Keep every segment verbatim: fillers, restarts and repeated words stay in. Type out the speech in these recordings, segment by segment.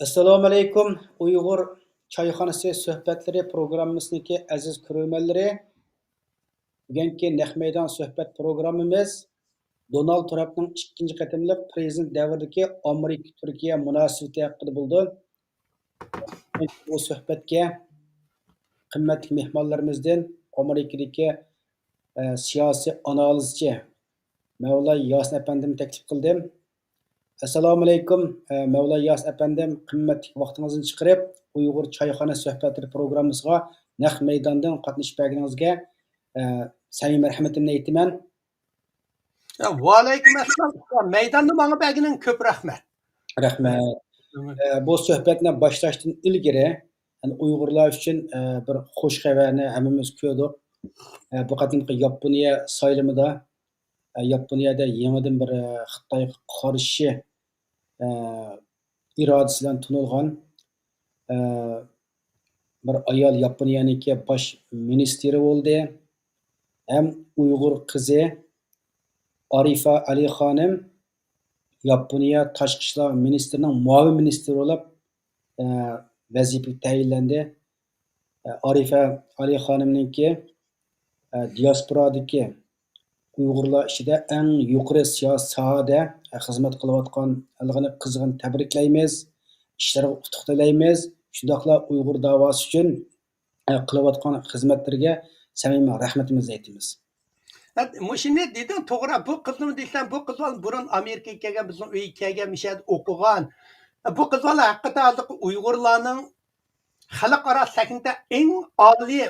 ئەسسالامۇئەلەيكۇم، ئۇيغۇر چايخانىسى سۆھبەتلىرى پروگراممىسىنىڭكى ئەزىز كۆرۈرمەنلىرى. بۈگۈنكى نەق مەيدان سۆھبەت پروگراممىمىز دونالد ترامپنىڭ ئىككىنچى قېتىملىق پىرېزىدېنت دەۋرىدىكى ئامېرىكا-تۈركىيە مۇناسىۋىتى ھەققىدە بولىدۇ. بۇ سۆھبەتكە قىممەتلىك مېھمانلىرىمىزدىن ئامېرىكىدىكى، ئە، سىياسىي ئانالىزچى مەۋلاي ياسىن ئەپەندىمنى تەكلىپ قىلدىم. ئەسسالامۇئەلەيكۇم، ئە، مەۋلاي ياسىن ئەپەندىم، قىممەتلىك ۋاقتىڭىزنى چىقىرىپ، ئۇيغۇر چايخانا سۆھبەتلىرى پروگراممىسىغا نەق مەيداندىن قاتنىشىپ بەرگىنىڭىزگە، ئە، سەمىمىي رەھمىتىمنى ئېيتىمەن. يا، ۋەئەلەيكۇم ئەسسالام. مەيداننى ماڭا بەرگىنىڭ كۆپ رەھمەت. رەھمەت. ئە، بۇ سۆھبەتنى باشلاشتىن ئىلگىرى، يەنى ئۇيغۇرلار ئۈچۈن، ئە، بىر خۇش خەۋەرنى ھەممىمىز كۆردۇق. ئە، بۇ قېتىمقى ياپونىيە سايلىمىدا، ئە، ياپونىيەدە يېڭىدىن بىر، ئە، خىتايغا قارشى، ئە، ئىرادىسى بىلەن تونۇلغان، ئە، بىر ئايال ياپونىيەنىڭكى باش مىنىستىرى بولدى. ھەم ئۇيغۇر قىزى ئارىفە ئەلى خانىم ياپونىيە تاشقى ئىشلار مىنىستىرىنىڭ مۇئاۋىن مىنىستىرى بولۇپ، ئە، ۋەزىپىگە تەيىنلەندى. ئارىفە ئالى خانىمنىڭكى، ئە، دىياسپورادىكى ئۇيغۇرلار ئىچىدە ئەڭ يۇقىرى سىياسىي ساھەدە، ئە، خىزمەت قىلىۋاتقانلىقىنى قىزغىن تەبرىكلەيمىز. ئىشلىرىغا ئۇتۇق تىلەيمىز. شۇنداقلا ئۇيغۇر داۋاسى ئۈچۈن، ئە، قىلىۋاتقان خىزمەتلىرىگە سەمىمىي رەھمىتىمىزنى ئېيتىمىز. ھە، مۇشۇنى دېدىڭ، توغرا. بۇ قىزنىمۇ دېسەم، بۇ قىز بۇرۇن ئامېرىكىغا كەلگەن، بىزنىڭ ئۆيگە كەلگەن، مۇشۇ يەردە ئوقۇغان. بۇ قىز بالا ھەقىقەتەن ھازىرقى ئۇيغۇرلارنىڭ خەلقئارا سەھنىدە ئەڭ ئالىي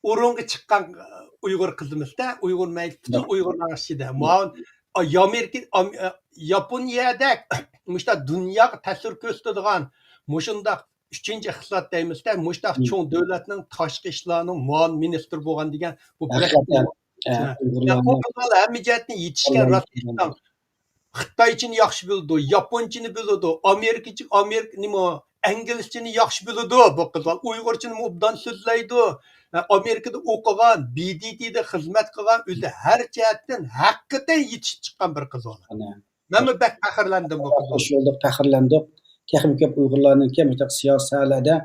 ئورۇنغا چىققان، ئۇيغۇر قىزىمىزدە، ئۇيغۇر مەيلى، پۈتۈن ئۇيغۇرلار ئىچىدە. ماۋۇ، ئامېرىكا، ئام-، ياپونىيەدەك مۇشۇنداق دۇنياغا تەسىر كۆرسىتىدىغان، مۇشۇنداق ئۈچىنچى ئىقتىساد دەيمىزدە، مۇشۇنداق چوڭ دۆلەتنىڭ تاشقى ئىشلارنىڭ مۇئاۋىن مىنىستىرى بولغان دېگەن بۇ بەك، ھەقىقەتەن، ئە، يا، ئۇيغۇرلارنىڭ ئۇ قىزلار ھەممە جەھەتتىن يېتىشكەن، راست ئېيتساڭ. خىتايچىنى ياخشى بىلىدۇ، ياپونچىنى بىلىدۇ، ئامېرىكىچە، ئامېرىكا نېمە، ئىنگلىزچىنى ياخشى بىلىدۇ بۇ قىزلار. ئۇيغۇرچىنىمۇ ئوبدان سۆزلەيدۇ. ھە، ئامېرىكىدا ئوقۇغان، بى دى تىدە خىزمەت قىلغان، ئۆزى ھەر جەھەتتىن ھەقىقەتەن يېتىشىپ چىققان بىر قىز بۇ. مەنمۇ بەك پەخىرلەندىم بۇ قىز. خوش بولدۇق، پەخىرلەندۇق. تېخىمۇ كۆپ ئۇيغۇرلارنىڭكى مۇشۇنداق سىياسىي ساھەلەردە،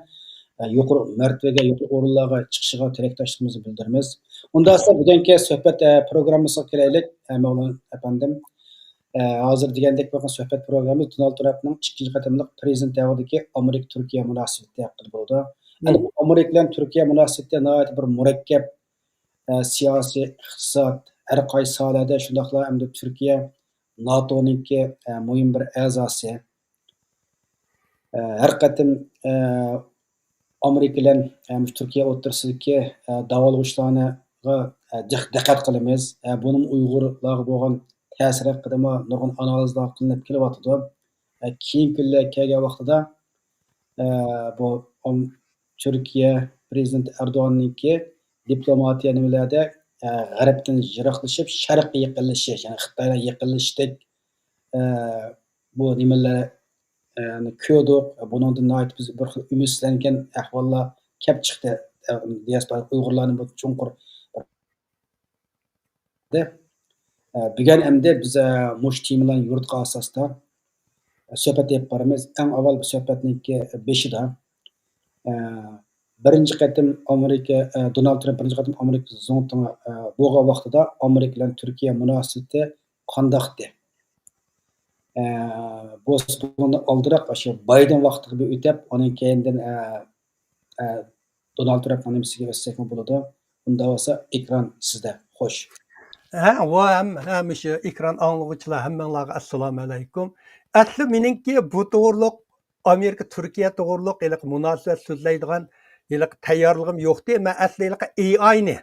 ئە، يۇقىرى مەرتىۋىگە، يۇقىرى ئورۇنلارغا چىقىشىغا تىلەكداشلىقىمىزنى بىلدۈرىمىز. ئۇنداق بولسا بۈگۈنكى سۆھبەت، ئە، پروگراممىسىغا كېلەيلىك، ئە، مەۋلانا ئەپەندىم. ئە، ھازىر دېگەندەك بولغان سۆھبەت پروگراممىمىز دونالد ترامپنىڭ ئىككىنچى قېتىملىق پىرېزىدېنت دەۋرىدىكى ئامېرىكا-تۈركىيە مۇناسىۋىتى ھەققىدە بولىدۇ. ئەمدى بۇ ئامېرىكا بىلەن تۈركىيە مۇناسىۋىتى ناھايىتى بىر مۇرەككەپ، ئە، سىياسىي، ئىقتىساد، ھەر قايسى ساھەلەردە، شۇنداقلا ئەمدى تۈركىيە ناتونىڭكى، ئە، مۇھىم بىر ئەزاسى. ئە، ھەر قېتىم، ئە، ئامېرىكا بىلەن، ئە، تۈركىيە ئوتتۇرىسىدىكى، ئە، داۋالغۇشلارنىغا، ئە، دىق-، دىققەت قىلىمىز. ئە، بۇنىڭ ئۇيغۇرلارغا بولغان تەسىرى ھەققىدىمۇ نۇرغۇن ئانالىزلار قىلىنىپ كېلىۋاتىدۇ. ئە، كېيىنكى كۈنلەر كەلگەن ۋاقتىدا، ئە، بۇ، ئام-، تۈركىيە پىرېزىدېنتى ئەردوغاننىڭكى دىپلوماتىيە نېمىلەردە، ئە، غەربتىن يىراقلىشىپ، شەرققە يېقىنلىشىش، يەنى خىتايغا يېقىنلىشىشتەك، ئە، بۇ نېمىلەر، ئە، كۆردۇق. بۇنىڭدىن ناھايىتى بىز بىر خىل ئۈمىدسىزلەنگەن ئەھۋاللار كەپ چىقتى. ئە، دىياسپورا ئۇيغۇرلارنى بۇ چوڭقۇر ئە، بۈگۈن ئەمدى بىز، ئە، مۇشۇ تېمىلارنى يورۇتقان ئاساستا، ئە، سۆھبەت ئېلىپ بارىمىز. ئەڭ ئاۋۋال بۇ سۆھبەتنىڭكى بېشىدا، ئە، بىرىنچى قېتىم ئامېرىكا، ئە، دونالد ترامپ بىرىنچى قېتىم ئامېرىكا زۇڭتۇڭى، ئە، بولغان ۋاقتىدا ئامېرىكا بىلەن تۈركىيە مۇناسىۋىتى قانداقتى؟ ئە، بۇ، بۇنىڭدىن ئالدىراق ئاشۇ بايدېن ۋاقتىغا بىر ئۆتەپ، ئۇنىڭ كەينىدىن، ئە، ئە، دونالد ترامپنىڭ نېمىسىگە ئۆتسەكمۇ بولىدۇ. ئۇنداق بولسا ئېكران سىزدە. خوش. ھە، ۋا ھەم، ھەم شۇ ئېكران ئاڭلىغۇچىلار ھەممەڭلارغا ئەسسالامۇ ئەلەيكۇم. ئەسلى مېنىڭكى بۇ توغرۇلۇق، ئامېرىكا، تۈركىيە توغرۇلۇق ھېلىقى مۇناسىۋەت سۆزلەيدىغان ھېلىقى تەييارلىقىم يوقتى. مەن ئەسلى ھېلىقى ئېي ئاينى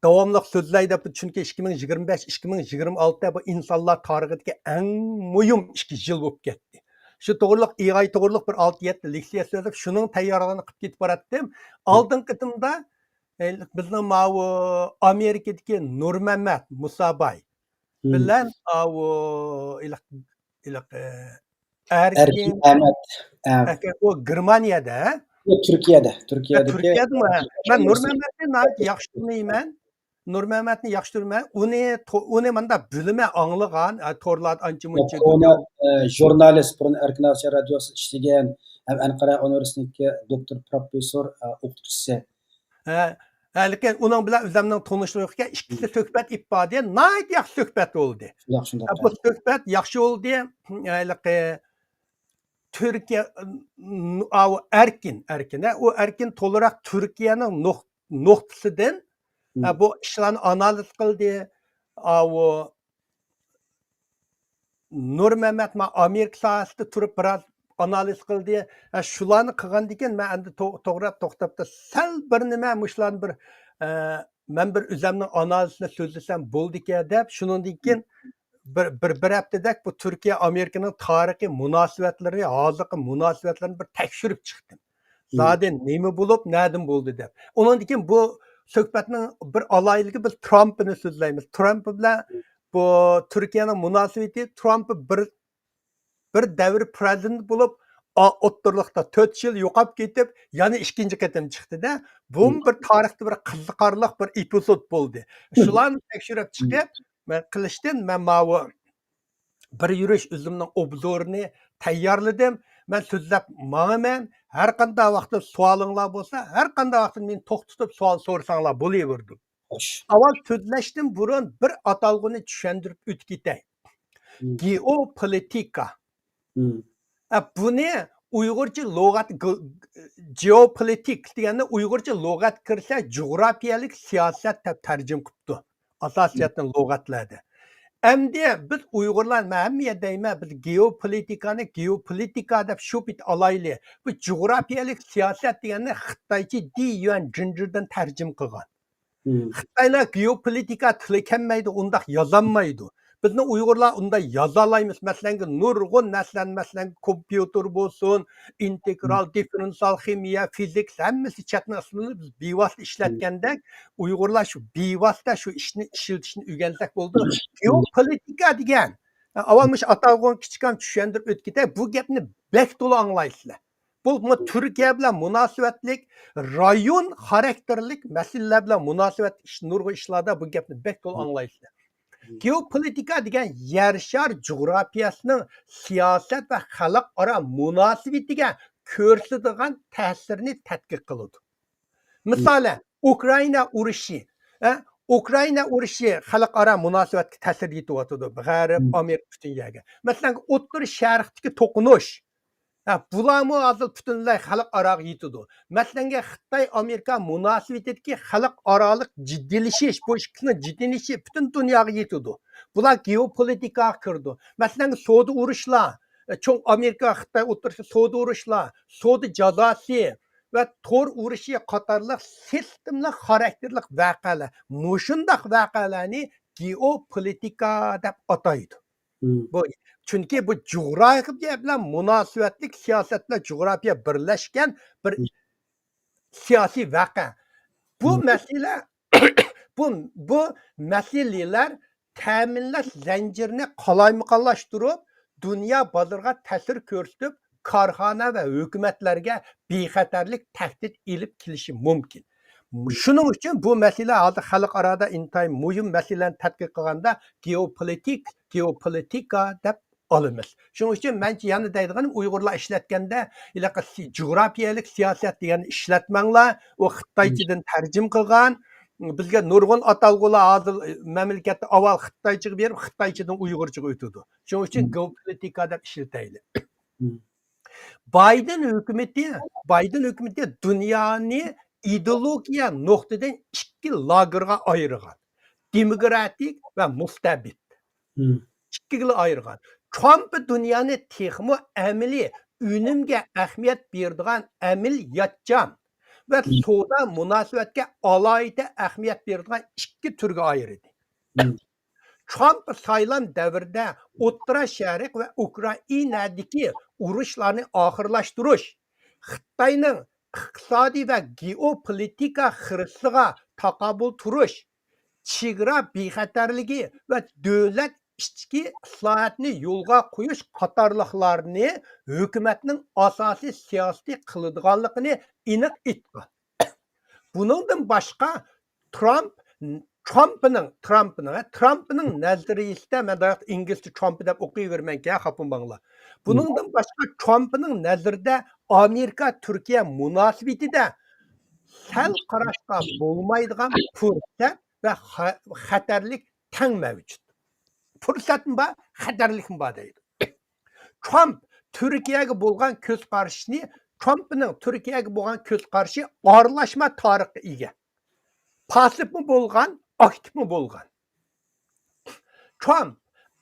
داۋاملىق سۆزلەي دەپ، چۈنكى ئىككى مىڭ يىگىرمە بەش، ئىككى مىڭ يىگىرمە ئالتە بۇ ئىنسانلار تارىخىدىكى ئەڭ مۇھىم ئىككى يىل بولۇپ كەتتى. شۇ توغرۇلۇق، ئېي ئاي توغرۇلۇق بىر ئالتە يەتتە لېكسىيە سۆزلەپ، شۇنىڭ تەييارلىقىنى قىلىپ كېتىپ باراتتىم. ئالدىنقى قېتىمدا، ئە، بىزنىڭ ماۋۇ ئامېرىكىدىكى نۇرمەمەت مۇساباي بىلەن ئاۋۇ ئېلىق، ئېلىق، ئە، ئەركىن ئەركىن ئەمەت. ئە. ئەكە، ئۇ گېرمانىيەدە. ياق، تۈركىيەدە، ھە، تۈركىيەدىكى تۈركىيەدىمۇ، ھە. مەن نۇرمەمەتنى ناھايىتى ياخشى تونۇيمەن. نۇرمەمەتنى ياخشى كۆرىمەن. ئۇنى، تو-، ئۇنى مانداق بىلىمەن، ئاڭلىغان، ئە، تورلاردا ئانچە مۇنچە. كونا، ئە، ژۇرنالىست، بۇرۇن ئەركىن ئاسىيا رادىيوسىدا ئىشلىگەن، ھەم ئەنقەرە ئۇنىۋېرسىتېتىدىكى دوكتور پروفېسسور، ئە، ئوقۇتقۇچىسى. ھە، ھە، لېكىن ئۇنىڭ بىلەن ئۆزۈمنىڭ تونۇشلۇقى ئىككىسى سۆھبەت ئېلىپ باردى. ناھايىتى ياخشى سۆھبەت بولدى. شۇنداق، شۇنداق. ھە، بۇ سۆھبەت ياخشى بولدى. ھېلىقى تۈركىيە، ئاۋۇ ئەركىن، ئەركىن، ھە، ئۇ ئەركىن تولىراق تۈركىيەنىڭ نۇق-، نۇقتىسىدىن، ھە، بۇ ئىشلارنى ئانالىز قىلدى. ئاۋۇ نۇرمەمەت ما ئامېرىكا ساھەسىدە تۇرۇپ بىراز ئانالىز قىلدى. ھە، شۇلارنى قىلغاندىن كېيىن مەن ئەمدى تو-، توغرا توختاپتۇ. سەل بىر نېمە مۇشۇلارنى بىر، ئە، مەن بىر ئۆزۈمنىڭ ئانالىزىنى سۆزلىسەم بولىدىكەن دەپ، شۇنىڭدىن كېيىن بىر، بىر، بىر ھەپتىدەك بۇ تۈركىيە ئامېرىكىنىڭ تارىخىي مۇناسىۋەتلىرى، ھازىرقى مۇناسىۋەتلىرىنى بىر تەكشۈرۈپ چىقتىم. زادى نېمە بولۇپ، نەدىن بولدى دەپ. ئۇنىڭدىن كېيىن بۇ سۆھبەتنىڭ بىر ئالاھىدىلىكى، بىز ترامپنى سۆزلەيمىز. ترامپ بىلەن بۇ تۈركىيەنىڭ مۇناسىۋىتى، ترامپ بىر، بىر دەۋر پرېزىدېنت بولۇپ، ئا-، ئوتتۇرىلىقتا تۆت يىل يوقاپ كېتىپ، يەنە ئىككىنچى قېتىم چىقتىدە. بۇمۇ بىر تارىختا بىر قىزىقارلىق بىر ئېپىزود بولدى. شۇلارنى تەكشۈرۈپ چىقىپ، مەن قىلىشتىن مەن ماۋۇ بىر يۈرۈش ئۆزۈمنىڭ ئوبزورىنى تەييارلىدىم. مەن سۆزلەپ ماڭىمەن. ھەر قانداق ۋاقىتتا سوئالىڭلار بولسا، ھەر قانداق ۋاقىتتا مېنى توختىتىپ سوئال سورىساڭلار بولۇۋېرىدۇ. خوش. ئاۋۋال سۆزلەشتىن بۇرۇن بىر ئاتالغۇنى چۈشەندۈرۈپ ئۆتۈپ كېتەي. مم. گېئوپولىتىكا. مم. ئە، بۇنى ئۇيغۇرچە لۇغەت، گ-، جېئوپولىتىك دېگەننى ئۇيغۇرچە لۇغەتكە كىرسە جۇغراپىيەلىك سىياسەت دەپ تەرجىمە قىپتۇ. ئاساسىيەتنى لۇغەتلەردە. ئەمدى بىز ئۇيغۇرلار، مەن ھەممە يەردە دەيمەن، بىز گېئوپولىتىكانى گېئوپولىتىكا دەپ شۇ پېتى ئالايلى. بۇ جۇغراپىيەلىك سىياسەت دېگەننى خىتايچە دى يۈەن جىنجىردىن تەرجىمە قىلغان. خىتايلار گېئوپولىتىكا تىلى كەلمەيدۇ، ئۇنداق يازالمايدۇ. بىزنىڭ ئۇيغۇرلار ئۇنداق يازالايمىز. مەسىلەنگە، نۇرغۇن نەرسىلەرنى، مەسىلەنگە، كومپيۇتېر بولسۇن، ئىنتېگرال، دىففېرېنسىئال خىمىيە، فىزىكس، ھەممىسى چەتنىڭ ئىسمىنى بىز بىۋاسىتە ئىشلەتكەندەك، ئۇيغۇرلار شۇ بىۋاسىتە شۇ ئىشنى ئىشلىتىشنى ئۆگەنسەك بولىدۇ. گېئوپولىتىكا دېگەن، ئاۋۋال مۇشۇ ئاتالغۇنى كىچىككىنە چۈشەندۈرۈپ ئۆتۈپ كېتەي، بۇ گەپنى بەك تولا ئاڭلايسىلەر. بۇ، بۇ تۈركىيە بىلەن مۇناسىۋەتلىك، رايون خاراكتېرلىك مەسىلىلەر بىلەن مۇناسىۋەتلىك ئىش، نۇرغۇن ئىشلاردا بۇ گەپنى بەك تولا ئاڭلايسىلەر. گېئوپولىتىكا دېگەن يەر شار جۇغراپىيەسىنىڭ سىياسەت ۋە خەلقئارا مۇناسىۋىتىگە كۆرسىتىدىغان تەسىرنى تەتقىق قىلىدۇ. مىسالەن، ئۇكرائىنا ئۇرۇشى، ئە، ئۇكرائىنا ئۇرۇشى خەلقئارا مۇناسىۋەتكە تەسىر يېتىۋاتىدۇ. غەرب، ئامېرىكا، پۈتۈن يەرگە. مەسىلەن، ئوتتۇرا شەرقتىكى توقۇنۇش، ھە، بۇلارمۇ ھازىر پۈتۈنلەي خەلقئاراغا يېتىدۇ. مەسىلەنگە، خىتاي ئامېرىكا مۇناسىۋىتىدىكى خەلقئارالىق جىددىيلىشىش، بۇ ئىككىسىنىڭ جىددىيلىشىشى پۈتۈن دۇنياغا يېتىدۇ. بۇلار گېئوپولىتىكاغا كىرىدۇ. مەسىلەنگە، سودا ئۇرۇشلار، چوڭ ئامېرىكا خىتاي ئوتتۇرىسىدا سودا ئۇرۇشلار، سودا جازاسى ۋە تور ئۇرۇشى قاتارلىق سىستېمىلىق خاراكتېرلىك ۋەقەلەر، مۇشۇنداق ۋەقەلەرنى گېئوپولىتىكا دەپ ئاتايدۇ. بۇ، چۈنكى بۇ جۇغراپىيە بىلەن مۇناسىۋەتلىك، سىياسەت بىلەن جۇغراپىيە بىرلەشكەن بىر سىياسىي ۋەقە. بۇ مەسىلە، بۇ، بۇ مەسىلىلەر تەمىنات زەنجىرىنى قالايمىقانلاشتۇرۇپ، دۇنيا بازىرىغا تەسىر كۆرسىتىپ، كارخانا ۋە ھۆكۈمەتلەرگە بىخەتەرلىك تەھدىت ئېلىپ كېلىشى مۇمكىن. شۇنىڭ ئۈچۈن بۇ مەسىلە ھازىر خەلقئارادا ئىنتايىن مۇھىم مەسىلىلەرنى تەتقىق قىلغاندا گېئوپولىتىك، گېئوپولىتىكا دەپ ئالىمىز. شۇنىڭ ئۈچۈن مەنچە يەنە دەيدىغىنىم، ئۇيغۇرلار ئىشلەتكەندە، ھېلىقى سى-، جۇغراپىيەلىك سىياسەت دېگەننى ئىشلەتمەڭلار. ئۇ خىتايچىدىن تەرجىمە قىلغان، بىزگە نۇرغۇن ئاتالغۇلار ھازىر مەملىكەتتە ئاۋۋال خىتايچىغا بېرىپ، خىتايچىدىن ئۇيغۇرچىغا ئۆتىدۇ. شۇنىڭ ئۈچۈن گېئوپولىتىكا دەپ ئىشلىتەيلى. بايدېن ھۆكۈمىتى، بايدېن ھۆكۈمىتى دۇنيانى ئىدېئولوگىيە نۇقتىدىن ئىككى لاگېرغا ئايرىغان. دېموكراتىك ۋە مۇستەبىت. ئىككىگە ئايرىغان. ترامپ دۇنيانى تېخىمۇ ئەمەلىي ئۈنۈمگە ئەھمىيەت بېرىدىغان ئەمەلىيەتچان ۋە سودا مۇناسىۋەتكە ئالاھىدە ئەھمىيەت بېرىدىغان ئىككى تۈرگە ئايرىدى. ترامپ سايلام دەۋرىدە ئوتتۇرا شەرق ۋە ئۇكرائىنادىكى ئۇرۇشلارنى ئاخىرلاشتۇرۇش، خىتاينىڭ ئىقتىسادىي ۋە گېئوپولىتىكا خىرىسىغا تاقابىل تۇرۇش، چېگرا بىخەتەرلىكى ۋە دۆلەت ئىچكى ئىسلاھاتنى يولغا قويۇش قاتارلىقلارنى ھۆكۈمەتنىڭ ئاساسىي سىياسىتى قىلىدىغانلىقىنى ئېنىق ئېيتقان. بۇنىڭدىن باشقا، ترامپ ترامپنىڭ، ترامپنىڭ، ھە، ترامپنىڭ نەزەرىيىسىدە، مەن داياقتا ئىنگلىزچە ترامپ دەپ ئوقۇيۋېرىمەنكەن، خاپا بولماڭلار. بۇنىڭدىن باشقا، ترامپنىڭ نەزىرىدە ئامېرىكا تۈركىيە مۇناسىۋىتىدە سەل قاراشقا بولمايدىغان پۇرسەت ۋە خە-، خەتەرلىك تەڭ مەۋجۇت. پۇرسەتمۇ بار، خەتەرلىكمۇ بار دەيدۇ. ترامپ تۈركىيەگە بولغان كۆز قارىشىنى، ترامپنىڭ تۈركىيەگە بولغان كۆز قارىشى ئارىلاشما تارىخقا ئىگە. پاسسىپمۇ بولغان، ئاكتىپمۇ بولغان. ترامپ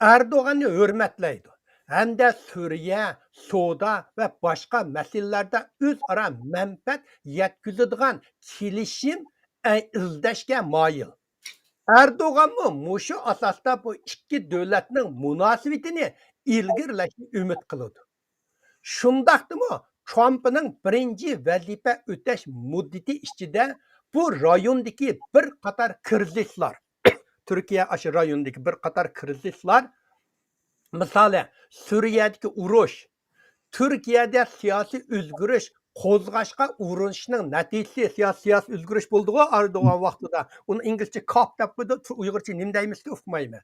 ئەردوغاننى ھۆرمەتلەيدۇ ھەمدە سۈرىيە، سودا ۋە باشقا مەسىلىلەردە ئۆزئارا مەنپەئەت يەتكۈزىدىغان كېلىشىم ئىزدەشكە مايىل. ئەردوغانمۇ مۇشۇ ئاساستا بۇ ئىككى دۆلەتنىڭ مۇناسىۋىتىنى ئىلگىرىلەشنى ئۈمىد قىلىدۇ. شۇنداقتىمۇ، ترامپنىڭ بىرىنچى ۋەزىپە ئۆتەش مۇددىتى ئىچىدە بۇ رايوندىكى بىر قاتار كىرىزىسلار، تۈركىيە ئاشۇ رايوندىكى بىر قاتار كىرىزىسلار، مىسالى، سۈرىيەدىكى ئۇرۇش، تۈركىيەدە سىياسىي ئۆزگىرىش قوزغاشقا ئۇرۇنۇشنىڭ نەتىجىسى، سىياسىي، سىياسىي ئۆزگىرىش بولدىغۇ ئەردوغان ۋاقتىدا. ئۇنى ئىنگلىزچە كاپ دەپ قويدۇ، ئۇيغۇرچە نېمە دەيمىز ئۇقمايمەن.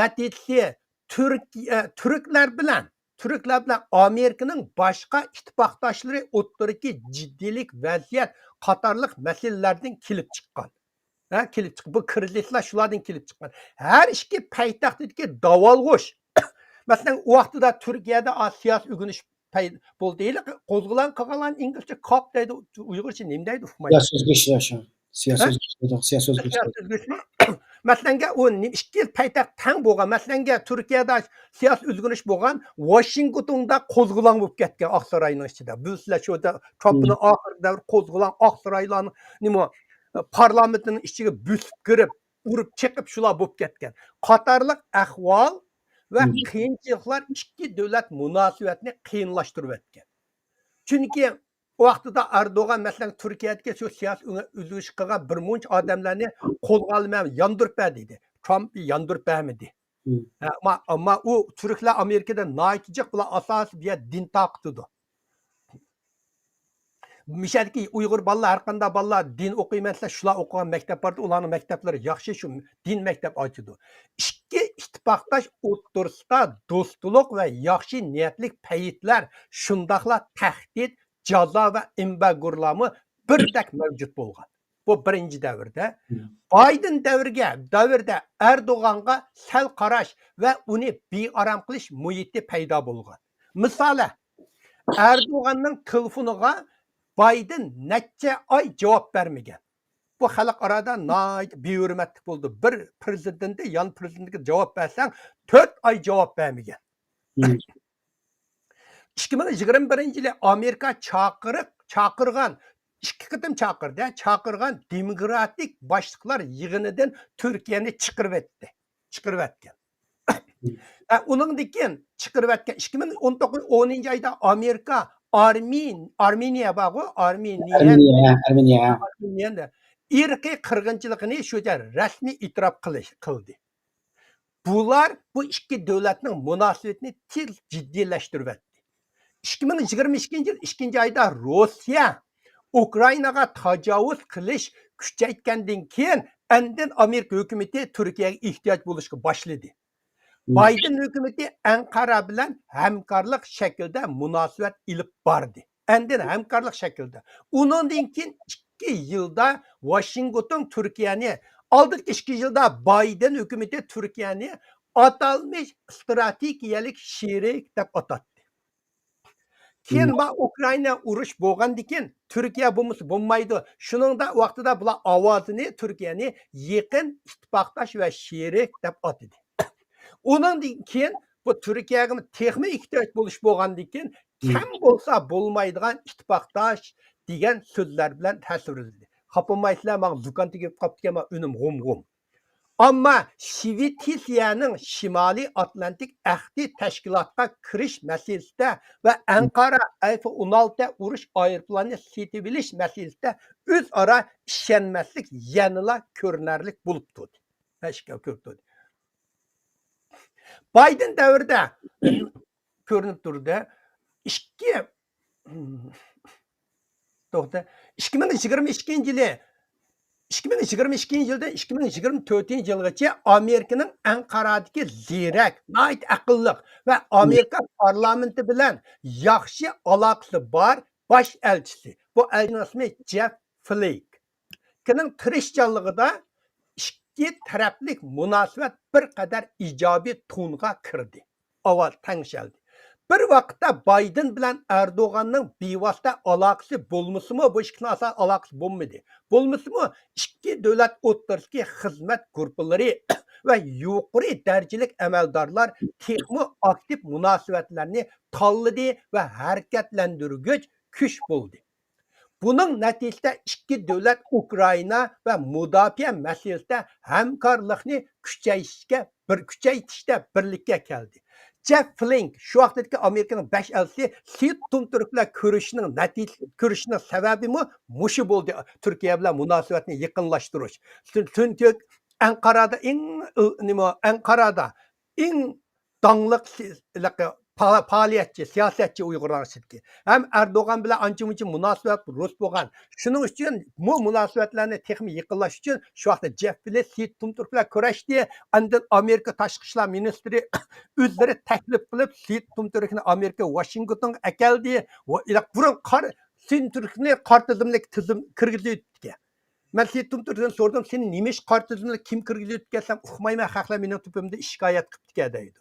نەتىجىسى، تۈركىيە، تۈركلەر بىلەن، تۈركلەر بىلەن ئامېرىكىنىڭ باشقا ئىتتىپاقداشلىرى ئوتتۇرىدىكى جىددىيلىك، ۋەزىيەت قاتارلىق مەسىلىلەردىن كېلىپ چىققان. ھە، كېلىپ چىققان. بۇ كىرىزىسلار شۇلاردىن كېلىپ چىققان. ھەر ئىككى پايتەختتىكى داۋالغۇش. مەسىلەن، ئۇ ۋاقتىدا تۈركىيەدە ئا-، سىياسىي ئۆگىنىش پەي-، بولدى. ھېلىقى قوزغىلاڭ قىلغانلارنى ئىنگلىزچە كاپ دەيدۇ، ئۇيغۇرچە نېمە دەيدۇ، ئۇقمايمەن. سىياسىي ئۆزگىرىش، يا، شۇ. سىياسىي ھە؟ ئۆزگىرىش دېدۇق، سىياسىي ئۆزگىرىش سىياسىي دېدۇق. ئۆزگىرىشمۇ؟ مەسىلەنگە، ئۇ نېمە، ئىككى يىل پايتەخت تەڭ بولغان. مەسىلەنگە، تۈركىيەدە سىياسىي ئۆزگىرىش بولغان، ۋاشىنگتوندا قوزغىلاڭ بولۇپ كەتكەن ئاقساراينىڭ ئىچىدە. بىلىسىلەر، شۇ ترامپنىڭ مم. ئاخىرقى دەۋر قوزغىلاڭ، ئاقسارايلارنى نېمە، پارلامېنتنىڭ ئىچىگە بۆسۈپ كىرىپ، ئۇرۇپ چېقىپ شۇلار بولۇپ كەتكەن. قاتارلىق ئەھۋال ۋە مم. قىيىنچىلىقلار ئىككى دۆلەت مۇناسىۋەتنى قىيىنلاشتۇرۇۋەتكەن. چۈنكى ئۇ ۋاقتىدا ئەردوغان، مەسىلەن، تۈركىيەدىكى شۇ سىياسىي ئۆ-، ئۆزگىرىش قىلغان بىر مۇنچە ئادەملەرنى قولغا ئالىمەن، ياندۇرۇپ بەر دېدى. ترامپ ياندۇرۇپ بەرمىدى. مم. ھە، ئەمما، ئەمما ئۇ تۈركلەر ئامېرىكىدا ناھايىتى جىق، بۇلار ئاساسىي بۇ يەردە دىن تارقىتىدۇ. مىشەدىكى ئۇيغۇر بالىلار، ھەر قانداق بالىلار دىن ئوقۇيمەن دېسە، شۇلار ئوقۇغان مەكتەپ باردا، ئۇلارنىڭ مەكتەپلىرى ياخشى، شۇ دىن مەكتەپ ئاچىدۇ. ئىككى ئىتتىپاقداش ئوتتۇرىسىدا دوستلۇق ۋە ياخشى نىيەتلىك پەيتلەر، شۇنداقلا تەھدىت، جازا ۋە ئېمبارگولارمۇ بىردەك مەۋجۇت بولغان. بۇ بىرىنچى دەۋردە. مم. بايدېن دەۋرگە، دەۋردە ئەردوغانغا سەل قاراش ۋە ئۇنى بىئارام قىلىش مۇھىتى پەيدا بولغان. مىسالى، ئەردوغاننىڭ تېلېفونىغا بايدېن نەچچە ئاي جاۋاب بەرمىگەن. بۇ خەلق ئارادا ناھايىتى بىھۆرمەتلىك بولدى. بىر پرېزىدېنتى يان پرېزىدېنتكە جاۋاب بەرسەڭ، تۆت ئاي جاۋاب بەرمىگەن. مم. ئىككى مىڭ يىگىرمە بىرىنچى يىلى ئامېرىكا چاقىرىق، چاقىرغان، ئىككى قېتىم چاقىردى، چاقىرغان دېموكراتىك باشلىقلار يىغىنىدىن تۈركىيەنى چىقىرىۋەتتى، چىقىرىۋەتكەن. ھە، ئۇنىڭدىن كېيىن چىقىرىۋەتكەن. ئىككى مىڭ ئون توققۇز، ئونىنچى ئايدا ئامېرىكا ئارمېن-، ئارمېنىيە بارغۇ، ئارمېنىيە. ئارمېنىيە، ئارمېنىيە. ئارمېنىيە ئىرقىي قىرغىنچىلىقىنى شۇ يەردە رەسمىي ئېتىراپ قىلىش، قىلدى. بۇلار بۇ ئىككى دۆلەتنىڭ مۇناسىۋىتىنى تېز جىددىيلەشتۈرۈۋەتتى. ئىككى مىڭ يىگىرمە ئىككىنچى يىل ئىككىنچى ئايدا روسىيە ئۇكرائىناغا تاجاۋۇز قىلىش كۈچەيتكەندىن كېيىن، ئاندىن ئامېرىكا ھۆكۈمىتى تۈركىيەگە ئېھتىياج بولۇشقا باشلىدى. مم. بايدېن ھۆكۈمىتى ئەنقەرە بىلەن ھەمكارلىق شەكلىدە مۇناسىۋەت ئېلىپ باردى. ئاندىن ھەمكارلىق شەكلىدە. ئۇنىڭدىن كېيىن ئىككى يىلدا ۋاشىنگتون تۈركىيەنى، ئالدىنقى ئىككى يىلدا بايدېن ھۆكۈمىتى تۈركىيەنى ئاتالمىش ئىستراتېگىيەلىك شېرىك دەپ ئاتاتتى. كېيىن مم. ما ئۇكرائىنا ئۇرۇش بولغاندىن كېيىن، تۈركىيە بولمىسا بولمايدۇ. شۇنىڭدا ۋاقتىدا بۇلار ئاۋازىنى تۈركىيەنى يېقىن ئىتتىپاقداش ۋە شېرىك دەپ ئاتىدى. ئۇنىڭدىن كېيىن بۇ تۈركىيەگە تېخىمۇ ئېھتىياج بولۇش بولغاندىن كېيىن، مم. كەم بولسا بولمايدىغان ئىتتىپاقداش دېگەن سۆزلەر بىلەن تەسۋىرلىدى. خاپا بولمايسىلەر، ماڭا زۇكام تېگىپ قاپتىكەن، مانا ئۈنۈم غۇم-غۇم. ئەمما شىۋېتسىيەنىڭ شىمالىي ئاتلانتىك ئەھدى تەشكىلاتقا كىرىش مەسىلىسىدە ۋە ئەنقارا ئەف ئون ئالتە ئۇرۇش ئايروپىلانى سېتىۋېلىش مەسىلىسىدە ئۆزئارا ئىشەنمەسلىك يەنىلا كۆرۈنەرلىك بولۇپ تۇردى. ئاشكارا كۆرۈنۈپ تۇردى. بايدېن دەۋرىدە كۆرۈنۈپ تۇردى. ئىككى، توختە، ئىككى مىڭ يىگىرمە ئىككىنچى يىلى ئىككى مىڭ يىگىرمە ئىككىنچى يىلدىن ئىككى مىڭ يىگىرمە تۆتىنچى يىلغىچە ئامېرىكىنىڭ ئەنقارادىكى زېرەك، ناھايىتى ئەقىللىق ۋە ئامېرىكا پارلامېنتى بىلەن ياخشى ئالاقىسى بار باش ئەلچىسى، بۇ ئەلچىنىڭ ئىسمى جېف فلېيك، كىنىڭ تىرىشچانلىقىدا ئىككى تەرەپلىك مۇناسىۋەت بىر قەدەر ئىجابىي تونغا كىردى. ئاۋاز تەڭشەلدى. بىر ۋاقىتتا بايدېن بىلەن ئەردوغاننىڭ بىۋاسىتە ئالاقىسى بولمىسىمۇ، بۇ ئىككىسىنىڭ ئاساسىي ئالاقىسى بولمىدى. بولمىسىمۇ، ئىككى دۆلەت ئوتتۇرىسىدىكى خىزمەت گۇرۇپپىلىرى ۋە يۇقىرى دەرىجىلىك ئەمەلدارلار تېخىمۇ ئاكتىپ مۇناسىۋەتلەرنى تاللىدى ۋە ھەرىكەتلەندۈرگۈچ كۈچ بولدى. بۇنىڭ نەتىجىسىدە ئىككى دۆلەت ئۇكرائىنا ۋە مۇداپىئە مەسىلىسىدە ھەمكارلىقنى كۈچەيتىشكە بىر، كۈچەيتىشتە بىرلىككە كەلدى. جېف فلېيك، شۇ ۋاقىتتىكى ئامېرىكىنىڭ باش ئەلچىسى، سېيىت تۇمتۈرك بىلەن كۆرۈشۈشنىڭ نەتىجە، كۆرۈشۈشنىڭ سەۋەبىمۇ مۇشۇ بولدى، تۈركىيە بىلەن مۇناسىۋەتنى يېقىنلاشتۇرۇش. چۈن-، چۈنكى ئەنقارادا ئەڭ، نېمە، ئەنقارادا ئەڭ داڭلىق سى-، پا-، پائالىيەتچى، سىياسەتچى ئۇيغۇرلار ئىچىدىكى. ھەم ئەردوغان بىلەن ئانچە-مۇنچە مۇناسىۋەت رۇس بولغان. شۇنىڭ ئۈچۈن بۇ مۇناسىۋەتلەرنى تېخىمۇ يېقىنلاشتۇرۇش ئۈچۈن شۇ ۋاقىتتا جېف فلېيك سېيىت تۇمتۇرك بىلەن كۆرۈشتى. ئاندىن ئامېرىكا تاشقى ئىشلار مىنىستىرى ئۆزلىرى تەكلىپ قىلىپ، سېيىت تۇمتۇركنى ئامېرىكا ۋاشىنگتونغا ئەكەلدى. ۋە ئىراق بۇرۇن قار-، سېيىت تۇمتۇركنى قارا تىزىملىك تىزىم كىرگۈزۈۋېتىپتىكەن. مەن سېيىت تۇمتۇركتىن سورىدىم، سېنى نېمە ئىش قارا تىزىملىك كىم كىرگۈزۈۋېتىپتىكەن دېسەم، ئۇقمايمەن، خەقلەر مېنىڭ تۆپىمدە شىكايەت قىپتىكەن دەيدۇ.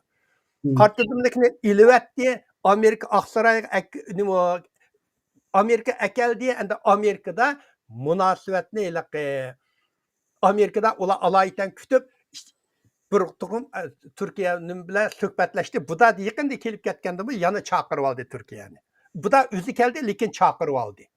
مم. قارا تىزىملىكنى ئېلىۋەتتى، ئامېرىكا ئاقسارايغا ئەك-، نېمە، ئامېرىكا ئەكەلدى، ئەمدى ئامېرىكىدا مۇناسىۋەتنى ھېلىقى، ئامېرىكىدا ئۇلار ئالايىتەن كۈتۈپ، بىر تۇغۇم، ئە، تۈركىيە نېمە بىلەن سۆھبەتلەشتى. بۇدا يېقىندا كېلىپ كەتكەندىمۇ يەنە چاقىرىۋالدى تۈركىيەنى. بۇدا ئۆزى كەلدى، لېكىن چاقىرىۋالدى.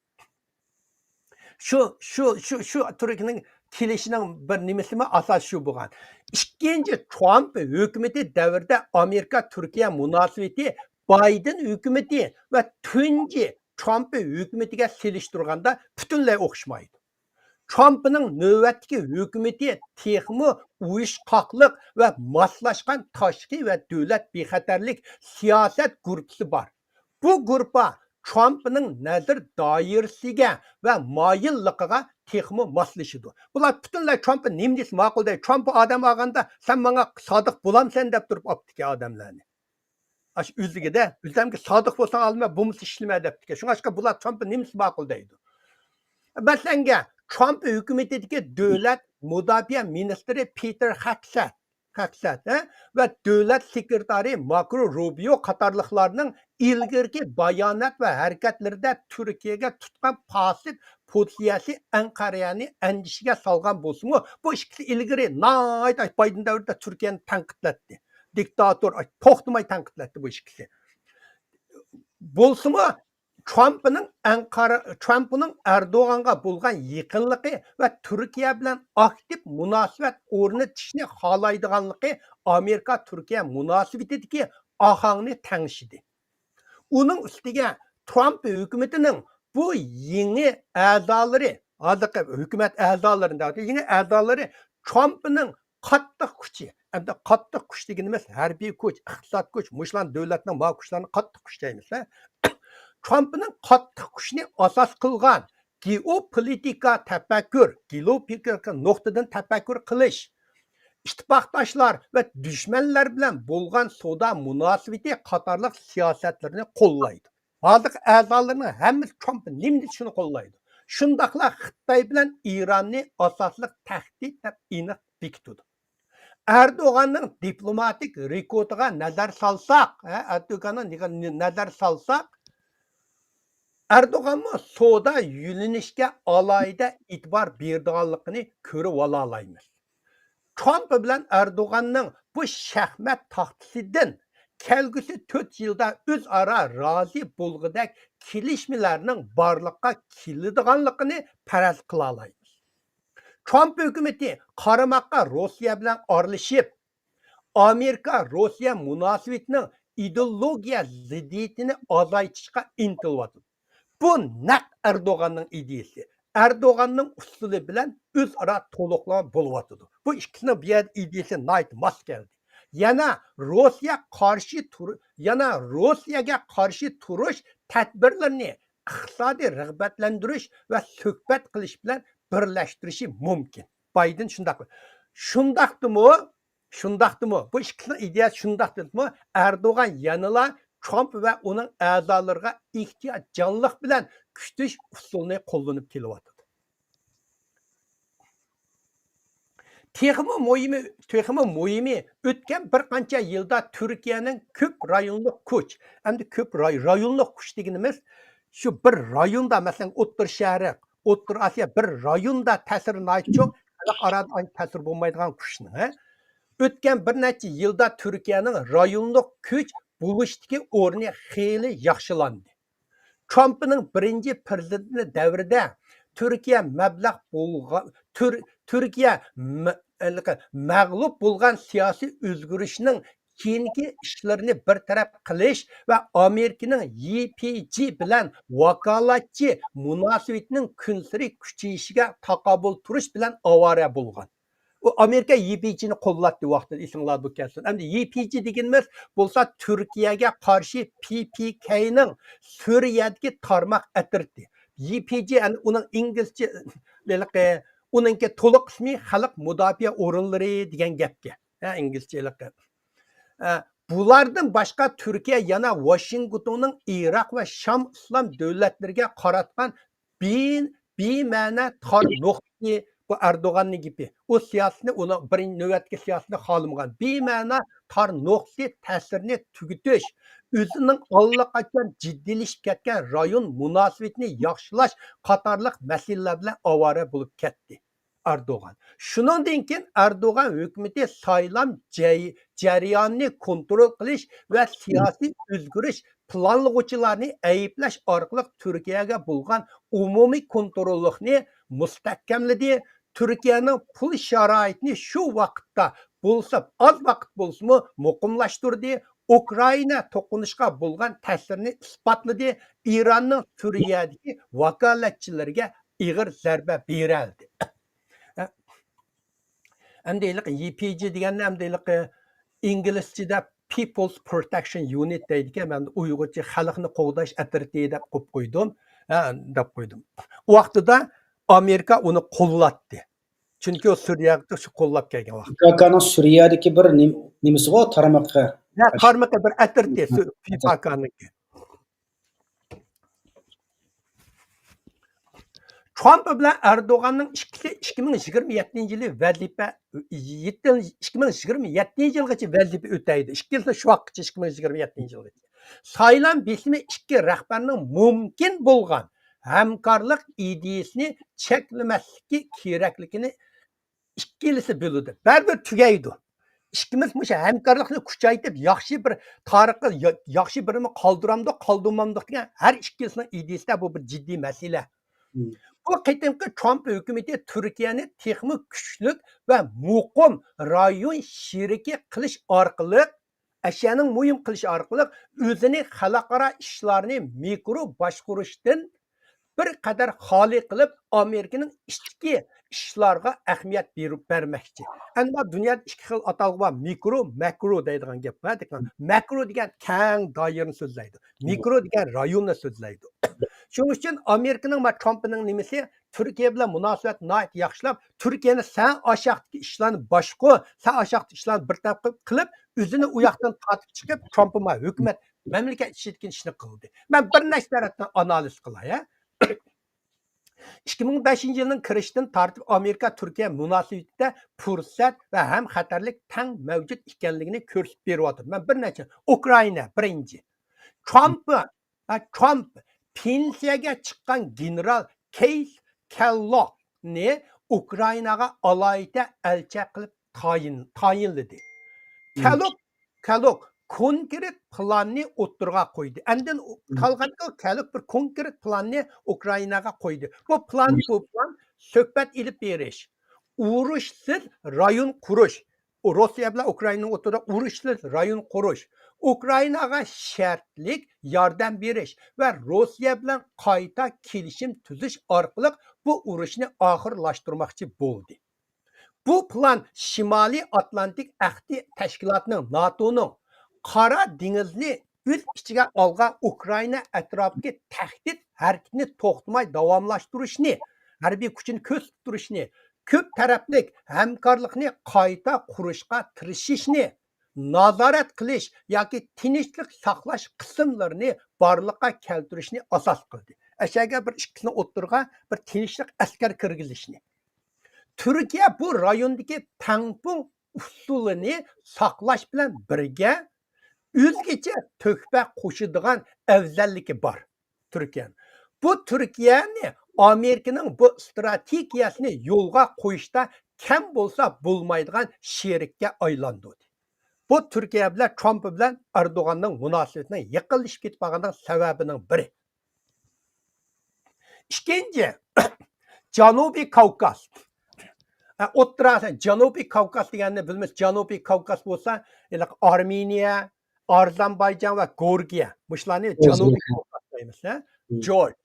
شۇ، شۇ، شۇ، شۇ تۈركنىڭ كېلىشىنىڭ بىر نېمىسىمۇ ئاساس شۇ بولغان. ئىككىنچى ترامپ ھۆكۈمىتى دەۋرىدە ئامېرىكا تۈركىيە مۇناسىۋىتى بايدېن ھۆكۈمىتى ۋە تۇنجى ترامپ ھۆكۈمىتىگە سېلىشتۇرغاندا پۈتۈنلەي ئوخشىمايدۇ. ترامپنىڭ نۆۋەتتىكى ھۆكۈمىتى تېخىمۇ ئۇيۇشقاقلىق ۋە ماسلاشقان تاشقى ۋە دۆلەت بىخەتەرلىك سىياسەت گۇرۇپپىسى بار. بۇ گۇرۇپپا ترامپنىڭ نەزەر دائىرىسىگە ۋە مايىللىقىغا تېخىمۇ ماسلىشىدۇ. بۇلار پۈتۈنلەي ترامپ نېمە دېسە ماقۇل دەيدۇ. ترامپ ئادەم ئالغاندا، سەن ماڭا سادىق بولامسەن دەپ تۇرۇپ ئاپتىكەن ئادەملەرنى. ئاشۇ ئۆزلۈكىدە، ئۆزۈمگە سادىق بولساڭ ئالىمەن، بولمىسا ئىشلىمە دەپتىكەن. شۇڭلاشقا بۇلار ترامپ نېمىسى ماقۇل دەيدۇ. مەسىلەنگە، ترامپ ھۆكۈمىتىدىكى دۆلەت مۇداپىئە مىنىستىرى پېتېر خەكسەت، خەكسەت، ھە؟ ۋە دۆلەت سېكرېتارى ماركو روبىيو قاتارلىقلارنىڭ ئىلگىرىكى بايانات ۋە ھەرىكەتلىرىدە تۈركىيەگە تۇتقان پاسسىپ پوزىتسىيەسى ئەنقەرەنى ئەندىشىگە سالغان بولسىمۇ، بۇ ئىككىسى ئىلگىرى ناھايىتى بايدېن دەۋرىدە تۈركىيەنى تەنقىدلەتتى. دىكتاتور، توختىماي تەنقىدلەتتى بۇ ئىككىسى. بولسىمۇ، ترامپنىڭ ئەنقارا، ترامپنىڭ ئەردوغانغا بولغان يېقىنلىقى ۋە تۈركىيە بىلەن ئاكتىپ مۇناسىۋەت ئورنىتىشنى خالايدىغانلىقى ئامېرىكا تۈركىيە مۇناسىۋىتىدىكى ئاھاڭنى تەڭشىدى. ئۇنىڭ ئۈستىگە ترامپ ھۆكۈمىتىنىڭ بۇ يېڭى ئەزالىرى، ھازىرقى ھۆكۈمەت ئەزالىرىنى، يېڭى ئەزالىرى ترامپنىڭ قاتتىق كۈچى، ئەمدى قاتتىق كۈچ دېگىنىمىز ھەربىي كۈچ، ئىقتىساد كۈچ، مۇشۇلارنى دۆلەتنىڭ مال كۈچلىرىنى قاتتىق كۈچ دەيمىز. ترامپنىڭ قاتتىق كۈچنى ئاساس قىلغان گېئوپولىتىكا تەپەككۇر، گېئوپولىتىكا نۇقتىدىن تەپەككۇر قىلىش، ئىتتىپاقداشلار ۋە دۈشمەنلەر بىلەن بولغان سودا مۇناسىۋىتى قاتارلىق سىياسەتلىرىنى قوللايدۇ. ھازىرقى ئەزالىرىنىڭ ھەممىسى ترامپ نېمە دېسە شۇنى قوللايدۇ. شۇنداقلا خىتاي بىلەن ئىراننى ئاساسلىق تەھدىت دەپ ئېنىق بېكىتىدۇ. ئەردوغاننىڭ دىپلوماتىك رېكورتىغا نەزەر سالساق، ھە، ئەردوغاننىڭ نەزەر سالساق، ئەردوغانمۇ سودا يۆنىلىشىگە ئالاھىدە ئېتىبار بېرىدىغانلىقىنى كۆرۈۋالالايمىز. ترامپ بىلەن ئەردوغاننىڭ بۇ شەھمەت تاختىسىدىن كەلگۈسى تۆت يىلدا ئۆزئارا رازى بولغۇدەك كېلىشمىلەرنىڭ بارلىققا كېلىدىغانلىقىنى پەرەز قىلالايمىز. ترامپ ھۆكۈمىتى قارىماققا روسىيە بىلەن ئارىلىشىپ، ئامېرىكا روسىيە مۇناسىۋىتىنىڭ ئىدېئولوگىيە زىددىيىتىنى ئازايتىشقا ئىنتىلىۋاتىدۇ. بۇ نەق ئەردوغاننىڭ ئىدىيىسى. ئەردوغاننىڭ ئۇسۇلى بىلەن ئۆزئارا تولۇقلىما بولۇۋاتىدۇ. بۇ ئىككىسىنىڭ بۇ يەردە ئىدىيىسى ناھايىتى ماس كەلدى. يەنە روسىيە قارشى تۇر-، يەنە روسىيەگە قارشى تۇرۇش تەدبىرلىرىنى ئىقتىسادىي رىغبەتلەندۈرۈش ۋە سۆھبەت قىلىش بىلەن بىرلەشتۈرۈشى مۇمكىن. بايدېن شۇنداق. شۇنداقتىمۇ، شۇنداقتىمۇ، بۇ ئىككىسىنىڭ ئىدىيەسى شۇنداقتىمۇ، ئەردوغان يەنىلا ترامپ ۋە ئۇنىڭ ئەزالىرىغا ئېھتىياتچانلىق بىلەن كۈتۈش ئۇسۇلىنى قوللىنىپ كېلىۋاتىدۇ. تېخىمۇ مۇھىمى، تېخىمۇ مۇھىمى، ئۆتكەن بىر قانچە يىلدا تۈركىيەنىڭ كۆپ رايونلۇق كۈچ، ئەمدى كۆپ راي-، رايونلۇق كۈچ دېگىنىمىز، شۇ بىر رايوندا، مەسىلەن، ئوتتۇرا شەرق، ئوتتۇرا ئاسىيا بىر رايوندا تەسىرى ناھايىتى چوڭ، خەلقئارادا ئانچە تەسىرى بولمايدىغان كۈچنىڭ، ھە؟ ئۆتكەن بىر نەچچە يىلدا تۈركىيەنىڭ رايونلۇق كۈچ بولۇشتىكى ئورنى خېلى ياخشىلاندى. ترامپنىڭ بىرىنچى پىرېزىدېنت دەۋرىدە تۈركىيە مەبلەغ بولغان، تۈر-، تۈركىيە مە-، ھېلىقى مەغلۇپ بولغان سىياسىي ئۆزگىرىشنىڭ كېيىنكى ئىشلىرىنى بىر تەرەپ قىلىش ۋە ئامېرىكىنىڭ يى پى جى بىلەن ۋاكالەتچى مۇناسىۋىتىنىڭ كۈنسېرى كۈچىيىشىگە تاقابىل تۇرۇش بىلەن ئاۋارە بولغان. ئۇ ئامېرىكا يى پى جىنى قوللاتتى ۋاقتىدا، ئېسىڭلاردا بولسۇن. ئەمدى يى پى جى دېگىنىمىز بولسا تۈركىيەگە قارشى پى پى كەينىڭ سۈرىيەدىكى تارماق ئەترىتى. يى پى جى، ئەمدى ئۇنىڭ ئىنگلىزچە ھېلىقى، ئۇنىڭكى تولۇق ئىسمى خەلق مۇداپىئە ئورۇنلىرى دېگەن گەپكە. ھە، ئىنگلىزچە ھېلىقى. ئە، بۇلاردىن باشقا تۈركىيە يەنە ۋاشىنگتوننىڭ ئىراق ۋە شام ئىسلام دۆلەتلىرىگە قاراتقان بىن-، بىمەنە تار نۇقتىسى، بۇ ئەردوغاننىڭ گېپى. ئۇ سىياسىتىنى، ئۇنىڭ بىرىنچى نۆۋەتتىكى سىياسىتىنى خالىمىغان. بىمەنە تار نۇقتىسى تەسىرىنى تۈگىتىش، ئۆزىنىڭ ئاللىقاچان جىددىيلىشىپ كەتكەن رايون مۇناسىۋىتىنى ياخشىلاش قاتارلىق مەسىلىلەر بىلەن ئاۋارە بولۇپ كەتتى ئەردوغان. شۇنىڭدىن كېيىن ئەردوغان ھۆكۈمىتى سايلام جەي-، جەريانىنى كونترول قىلىش ۋە سىياسىي ئۆزگىرىش پىلانلىغۇچىلارنى ئەيىبلەش ئارقىلىق تۈركىيەگە بولغان ئومۇمىي كونتروللۇقنى مۇستەھكەملىدى. تۈركىيەنىڭ پۇل شارائىتىنى شۇ ۋاقىتتا بولسا، ئاز ۋاقىت بولسىمۇ مۇقىملاشتۇردى. ئۇكرائىنا توقۇنۇشقا بولغان تەسىرىنى ئىسپاتلىدى. ئىراننىڭ سۈرىيەدىكى ۋاكالەتچىلىرىگە ئېغىر زەربە بېرەلدى. ئەمدى ھېلىقى يى پى جى دېگەننى ئەمدى ھېلىقى ئىنگلىزچىدە People's Protection Unit دەيدىكەن، مەن ئۇيغۇرچە خەلقنى قوغداش ئەترىتى دەپ قويۇپ قويدۇم. ھە، دەپ قويدۇم. ئۇ ۋاقتىدا ئامېرىكا ئۇنى قوللاتتى. چۈنكى ئۇ سۈرىيەگە شۇ قوللاپ كەلگەن ۋاقىت. پى كاكانىڭ سۈرىيەدىكى بىر نېم-، نېمىسى بار، تارمىقى. ھە، تارمىقى بىر ئەترىتى، سۈ-، پى كاكانىڭكى. ترامپ بىلەن ئەردوغاننىڭ ئىككىسى ئىككى مىڭ يىگىرمە يەتتىنچى يىلى ۋەزىپە، يېتتىنچى، ئىككى مىڭ يىگىرمە يەتتىنچى يىلغىچە ۋەزىپە ئۆتەيدۇ. ئىككىلىسى شۇ ۋاقىتقىچە، ئىككى مىڭ يىگىرمە يەتتىنچى يىلغىچە. سايلام بېسىمى ئىككى رەھبەرنىڭ مۇمكىن بولغان ھەمكارلىق ئىدىيىسىنى چەكلىمەسلىكى كېرەكلىكىنى ئىككىلىسى بىلىدۇ. بەرىبىر تۈگەيدۇ. ئىككىمىز مۇشۇ ھەمكارلىقنى كۈچەيتىپ، ياخشى بىر تارىخقا يا-، ياخشى بىرنى قالدۇرامدۇق، قالدۇرمامدۇق دېگەن ھەر ئىككىلىسىنىڭ ئىدىيىسىدە بۇ بىر جىددىي مەسىلە. مم. بۇ قېتىمقى ترامپ ھۆكۈمىتى تۈركىيەنى تېخىمۇ كۈچلۈك ۋە مۇقىم رايون شېرىكى قىلىش ئارقىلىق، ئەشيانىڭ مۇھىم قىلىش ئارقىلىق ئۆزىنى خەلقئارا ئىشلارنى مىكرو باشقۇرۇشتىن بىر قەدەر خالىي قىلىپ، ئامېرىكىنىڭ ئىچكى ئىشلارغا ئەھمىيەت بېرىپ بەرمەكچى. ئەمما دۇنيادا ئىككى خىل ئاتالغۇ بار، مىكرو، مەكرو دەيدىغان گەپ بار. مەكرو دېگەن كەڭ دائىرىنى سۆزلەيدۇ. مىكرو دېگەن رايوننى سۆزلەيدۇ. شۇنىڭ ئۈچۈن ئامېرىكىنىڭ ۋە ترامپنىڭ نېمىسى، تۈركىيە بىلەن مۇناسىۋەتنى ناھايىتى ياخشىلاپ، تۈركىيەنى سەن ئاشاقتىكى ئىشلارنى باشقۇر، سەن ئاشاقتىكى ئىشلارنى بىر تەرەپ قىلىپ، ئۆزىنى ئۇ ياقتىن تارتىپ چىقىپ، ترامپ ما ھۆكۈمەت، مەملىكەت ئىچىدىكى ئىشنى قىلدى. مەن بىر نەچچە تەرەپتىن ئانالىز قىلاي، ھە؟ ئىككى مىڭ بەشىنچى يىلنىڭ كىرىشىدىن تارتىپ ئامېرىكا تۈركىيە مۇناسىۋىتىدە پۇرسەت ۋە ھەم خەتەرلىك تەڭ مەۋجۇت ئىكەنلىكىنى كۆرسىتىپ بېرىۋاتىدۇ. مەن بىر نەچچە، ئۇكرائىنا بىرىنچى. ترامپ، ھە، ترامپ پېنسىيەگە چىققان گېنېرال كېيت كەللوگنى ئۇكرائىناغا ئالاھىدە ئەلچى قىلىپ تايىن-، تايىنلىدى. كەلوگ، كەلوگ كونكرېت پىلاننى ئوتتۇرىغا قويدى. ئاندىن ئۇ-، قالغاندا كەلوگ بىر كونكرېت پىلاننى ئۇكرائىناغا قويدى. بۇ پىلان، بۇ پىلان سۆھبەت ئېلىپ بېرىش، ئۇرۇشسىز رايون قۇرۇش، روسىيە بىلەن ئۇكرائىنانىڭ ئوتتۇرىدا ئۇرۇشسىز رايون قۇرۇش، ئۇكرائىناغا شەرتلىك ياردەم بېرىش ۋە روسىيە بىلەن قايتا كېلىشىم تۈزۈش ئارقىلىق بۇ ئۇرۇشنى ئاخىرلاشتۇرماقچى بولدى. بۇ پىلان شىمالىي ئاتلانتىك ئەھدى تەشكىلاتىنىڭ، ناتونىڭ قارا دېڭىزنى ئۆز ئىچىگە ئالغان ئۇكرائىنا ئەتراپىدىكى تەھدىت ھەرىكىتىنى توختىماي داۋاملاشتۇرۇشنى ھەربىي كۈچىنى كۆرسىتىپ تۇرۇشنى، كۆپ تەرەپلىك ھەمكارلىقنى قايتا قۇرۇشقا تىرىشىشنى، نازارەت قىلىش ياكى تىنچلىق ساقلاش قىسىملىرىنى بارلىققا كەلتۈرۈشنى ئاساس قىلدى. ئەشەگە بىر ئىككىسىنى ئوتتۇرىغا بىر تىنچلىق ئەسكەر كىرگۈزۈشنى. تۈركىيە بۇ رايوندىكى تەڭپۇڭ ئۇسۇلىنى ساقلاش بىلەن بىرگە، ئۆزگىچە تۆھپە قوشىدىغان ئەۋزەللىكى بار تۈركىيەنىڭ. بۇ تۈركىيەنى ئامېرىكىنىڭ بۇ ئىستراتېگىيەسىنى يولغا قويۇشتا كەم بولسا بولمايدىغان شېرىككە ئايلاندۇردى. بۇ تۈركىيە بىلەن ترامپ بىلەن ئەردوغاننىڭ مۇناسىۋىتىنىڭ يېقىنلىشىپ كېتىپ قالغاننىڭ سەۋەبىنىڭ بىرى. ئىككىنچى، جەنۇبىي كاۋكاز. ئە، ئوتتۇرا، جەنۇبىي كاۋكاز دېگەننى بىلمىسە، جەنۇبىي كاۋكاز بولسا، ھېلىقى ئارمېنىيە، ئازەربايجان ۋە گورگىيە. مۇشۇلارنى جەنۇبىي كاۋكاز دەيمىز، ھە؟ جورج.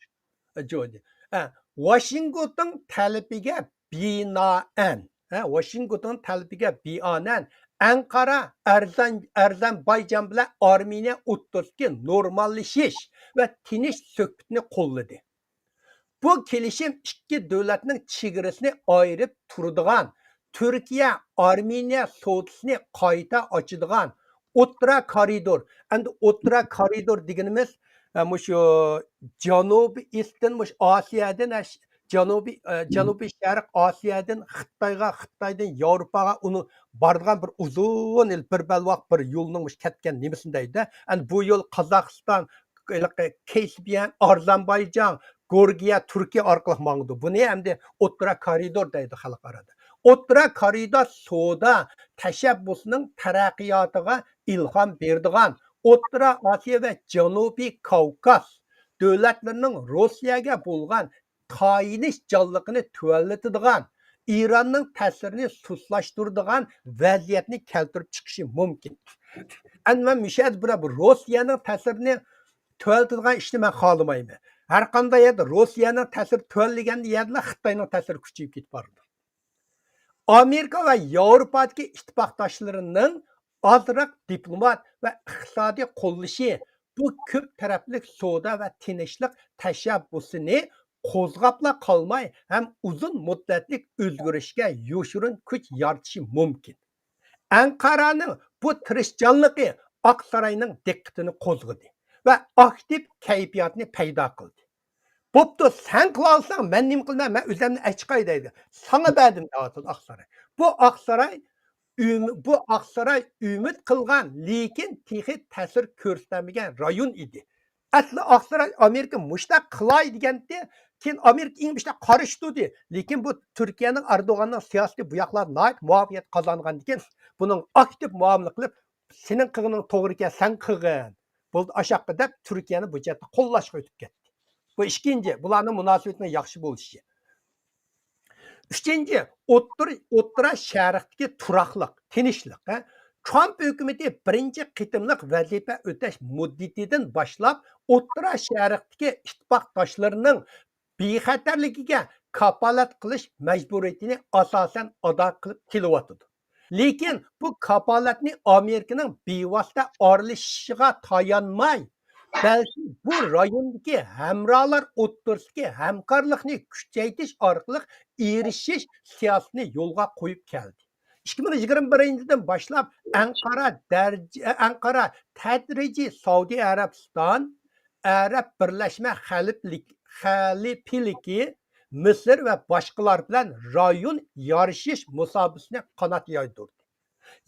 جورج. ھە، ۋاشىنگتون تەلىپىگە بىنائەن، ھە، ۋاشىنگتون تەلىپىگە بىئانەن ئەنقارا ئەرزەن-، ئەرزەنبايجان بىلەن ئارمېنىيە ئوتتۇرىسىدىكى نورماللىشىش ۋە تىنچ سۆھبىتىنى قوللىدى. بۇ كېلىشىم ئىككى دۆلەتنىڭ چېگرىسىنى ئايرىپ تۇرىدىغان، تۈركىيە ئارمېنىيە سودىسىنى قايتا ئاچىدىغان، ئوتتۇرا كارىدور، ئەمدى ئوتتۇرا كارىدور دېگىنىمىز، ئە، مۇشۇ جەنۇبىي ئىستىن، مۇشۇ ئاسىيادىن، ئە، ش-، جەنۇبىي، ئە، جەنۇبىي شەرق ئاسىيادىن خىتايغا، خىتايدىن ياۋروپاغا ئۇنى بارىدىغان بىر ئۇزۇن يىل، بىر بەلباغ بىر يولنىڭ مۇشۇ كەتكەن نېمىسىنى دەيدۇ. ئەمدى بۇ يول قازاقىستان، ھېلىقى كەسپىيان، ئازەربايجان، گورگىيە، تۈركىيە ئارقىلىق ماڭىدۇ. بۇنى ئەمدى ئوتتۇرا كارىدور دەيدۇ خەلق ئارىدا. ئوتتۇرا كارىدور سودا تەشەببۇسىنىڭ تەرەققىياتىغا ئىلھام بېرىدىغان، ئوتتۇرا ئاسىيا ۋە جەنۇبىي كاۋكاز دۆلەتلىرىنىڭ روسىيەگە بولغان تايىنىشچانلىقىنى تۆۋەنلىتىدىغان، ئىراننىڭ تەسىرىنى سۇسلاشتۇرىدىغان ۋەزىيەتنى كەلتۈرۈپ چىقىشى مۇمكىن. ئەمدى مەن مۇشۇ يەردە بىر، بىر روسىيەنىڭ تەسىرىنى تۆۋەنلىتىدىغان ئىشنى مەن خالىمايمەن. ھەر قانداق يەردە روسىيەنىڭ تەسىرى تۆۋەنلىگەن يەردىلا خىتاينىڭ تەسىرى كۈچىيىپ كېتىپ بارىدۇ. ئامېرىكا ۋە ياۋروپادىكى ئىتتىپاقداشلىرىنىڭ ئازراق دىپلومات ۋە ئىقتىسادىي قوللىشى بۇ كۆپ تەرەپلىك سودا ۋە تىنچلىق تەشەببۇسىنى قوزغاپلا قالماي، ھەم ئۇزۇن مۇددەتلىك ئۆزگىرىشكە يوشۇرۇن كۈچ يارىتىشى مۇمكىن. ئەنقارانىڭ بۇ تىرىشچانلىقى ئاقساراينىڭ دىققىتىنى قوزغىدى ۋە ئاكتىپ كەيپىياتنى پەيدا قىلدى. بوپتۇ، سەن قىلالىساڭ، مەن نېمە قىلىمەن؟ مەن ئۆزۈمنى ئەچىقاي دەيدۇ. ساڭا بەردىم دەۋاتىدۇ ئاقساراي. بۇ ئاقساراي ئۈم-، بۇ ئاقساراي ئۈمىد قىلغان، لېكىن تېخى تەسىر كۆرسىتەلمىگەن رايون ئىدى. ئەسلى ئاقساراي ئامېرىكا مۇشتاق قىلاي دېگەنتى، كېيىن ئامېرىكا ئەڭ باشتا قارشى تۇردى. لېكىن بۇ تۈركىيەنىڭ، ئەردوغاننىڭ سىياسىتى بۇ ياقلاردا ناھايىتى مۇۋەپپەقىيەت قازانغاندىكىن، بۇنىڭ ئاكتىپ مۇئامىلە قىلىپ، سېنىڭ قىلغىنىڭ توغرا ئىكەن، سەن قىلغىن. بولدى، ئاشاققا دەپ تۈركىيەنى بۇ جەھەتتە قوللاشقا ئۆتۈپ كەتتى. بۇ ئىككىنچى، بۇلارنىڭ مۇناسىۋىتىنىڭ ياخشى بولۇشى. ئۈچىنچى، ئوتتۇرا، ئوتتۇرا شەرقتىكى تۇراقلىق، تىنچلىق، ھە؟ ترامپ ھۆكۈمىتى بىرىنچى قېتىملىق ۋەزىپە ئۆتەش مۇددىتىدىن باشلاپ ئوتتۇرا شەرقتىكى ئىتتىپاقداشلىرىنىڭ بىخەتەرلىكىگە كاپالەت قىلىش مەجبۇرىيىتىنى ئاساسەن ئادا قىلىپ كېلىۋاتىدۇ. لېكىن بۇ كاپالەتنى ئامېرىكىنىڭ بىۋاسىتە ئارىلىشىشىغا تايانماي، بەلكى بۇ رايوندىكى ھەمراھلار ئوتتۇرىسىدىكى ھەمكارلىقنى كۈچەيتىش ئارقىلىق ئېرىشىش سىياسىتىنى يولغا قويۇپ كەلدى. ئىككى مىڭ يىگىرمە بىرىنچى يىلدىن باشلاپ ئەنقارا دەرىجە، ئەنقارا تەدرىجىي سەئۇدى ئەرەبىستان، ئەرەب بىرلەشمە خەلىپلىك-، خەلىپىلىكى، مىسىر ۋە باشقىلار بىلەن رايون يارىشىش مۇساپىسىنى قانات يايدۇردى.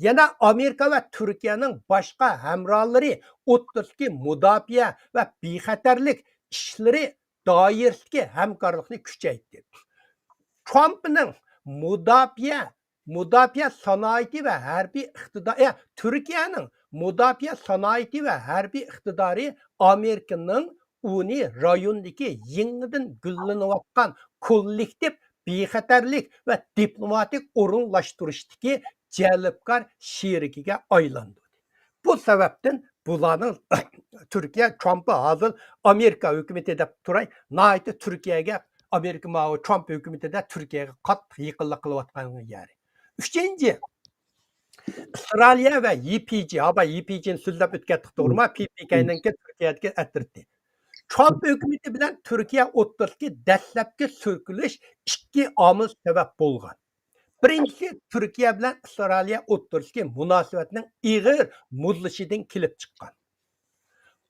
يەنە ئامېرىكا ۋە تۈركىيەنىڭ باشقا ھەمراھلىرى ئوتتۇرىسىدىكى مۇداپىئە ۋە بىخەتەرلىك ئىشلىرى دائىرىسىدىكى ھەمكارلىقنى كۈچەيتتى. ترامپنىڭ مۇداپىئە، مۇداپىئە سانائىتى ۋە ھەربىي ئىقتىدارى، تۈركىيەنىڭ مۇداپىئە سانائىتى ۋە ھەربىي ئىقتىدارى ئامېرىكىنىڭ ئۇنى رايوندىكى يېڭىدىن گۈللىنىۋاتقان كوللېكتىپ بىخەتەرلىك ۋە دىپلوماتىك ئورۇنلاشتۇرۇشتىكى جەلپكار شېرىكىگە ئايلاندۇردى. بۇ سەۋەبتىن بۇلارنىڭ تۈركىيە، ترامپى ھازىر ئامېرىكا ھۆكۈمىتى دەپ تۇراي، ناھايىتى تۈركىيەگە، ئامېرىكا ماۋۇ ترامپ ھۆكۈمىتىدە تۈركىيەگە قاتتىق يېقىنلىق قىلىۋاتقان يەرى. ئۈچىنچى، ئىسرائىلىيە ۋە يىپىجى، ھابا يىپىجىنى سۆزلەپ ئۆتكەتتۇق، توغرىمۇ؟ پى پى كەينىڭكى تۈركىيەدىكى ئەترىتى. ترامپ ھۆكۈمىتى بىلەن تۈركىيە ئوتتۇرىسىدىكى دەسلەپكى سۈركىلىش ئىككى ئامىل سەۋەب بولغان. بىرىنچىسى، تۈركىيە بىلەن ئىسرائىلىيە ئوتتۇرىسىدىكى مۇناسىۋەتنىڭ ئېغىر مۇزلىشىدىن كېلىپ چىققان.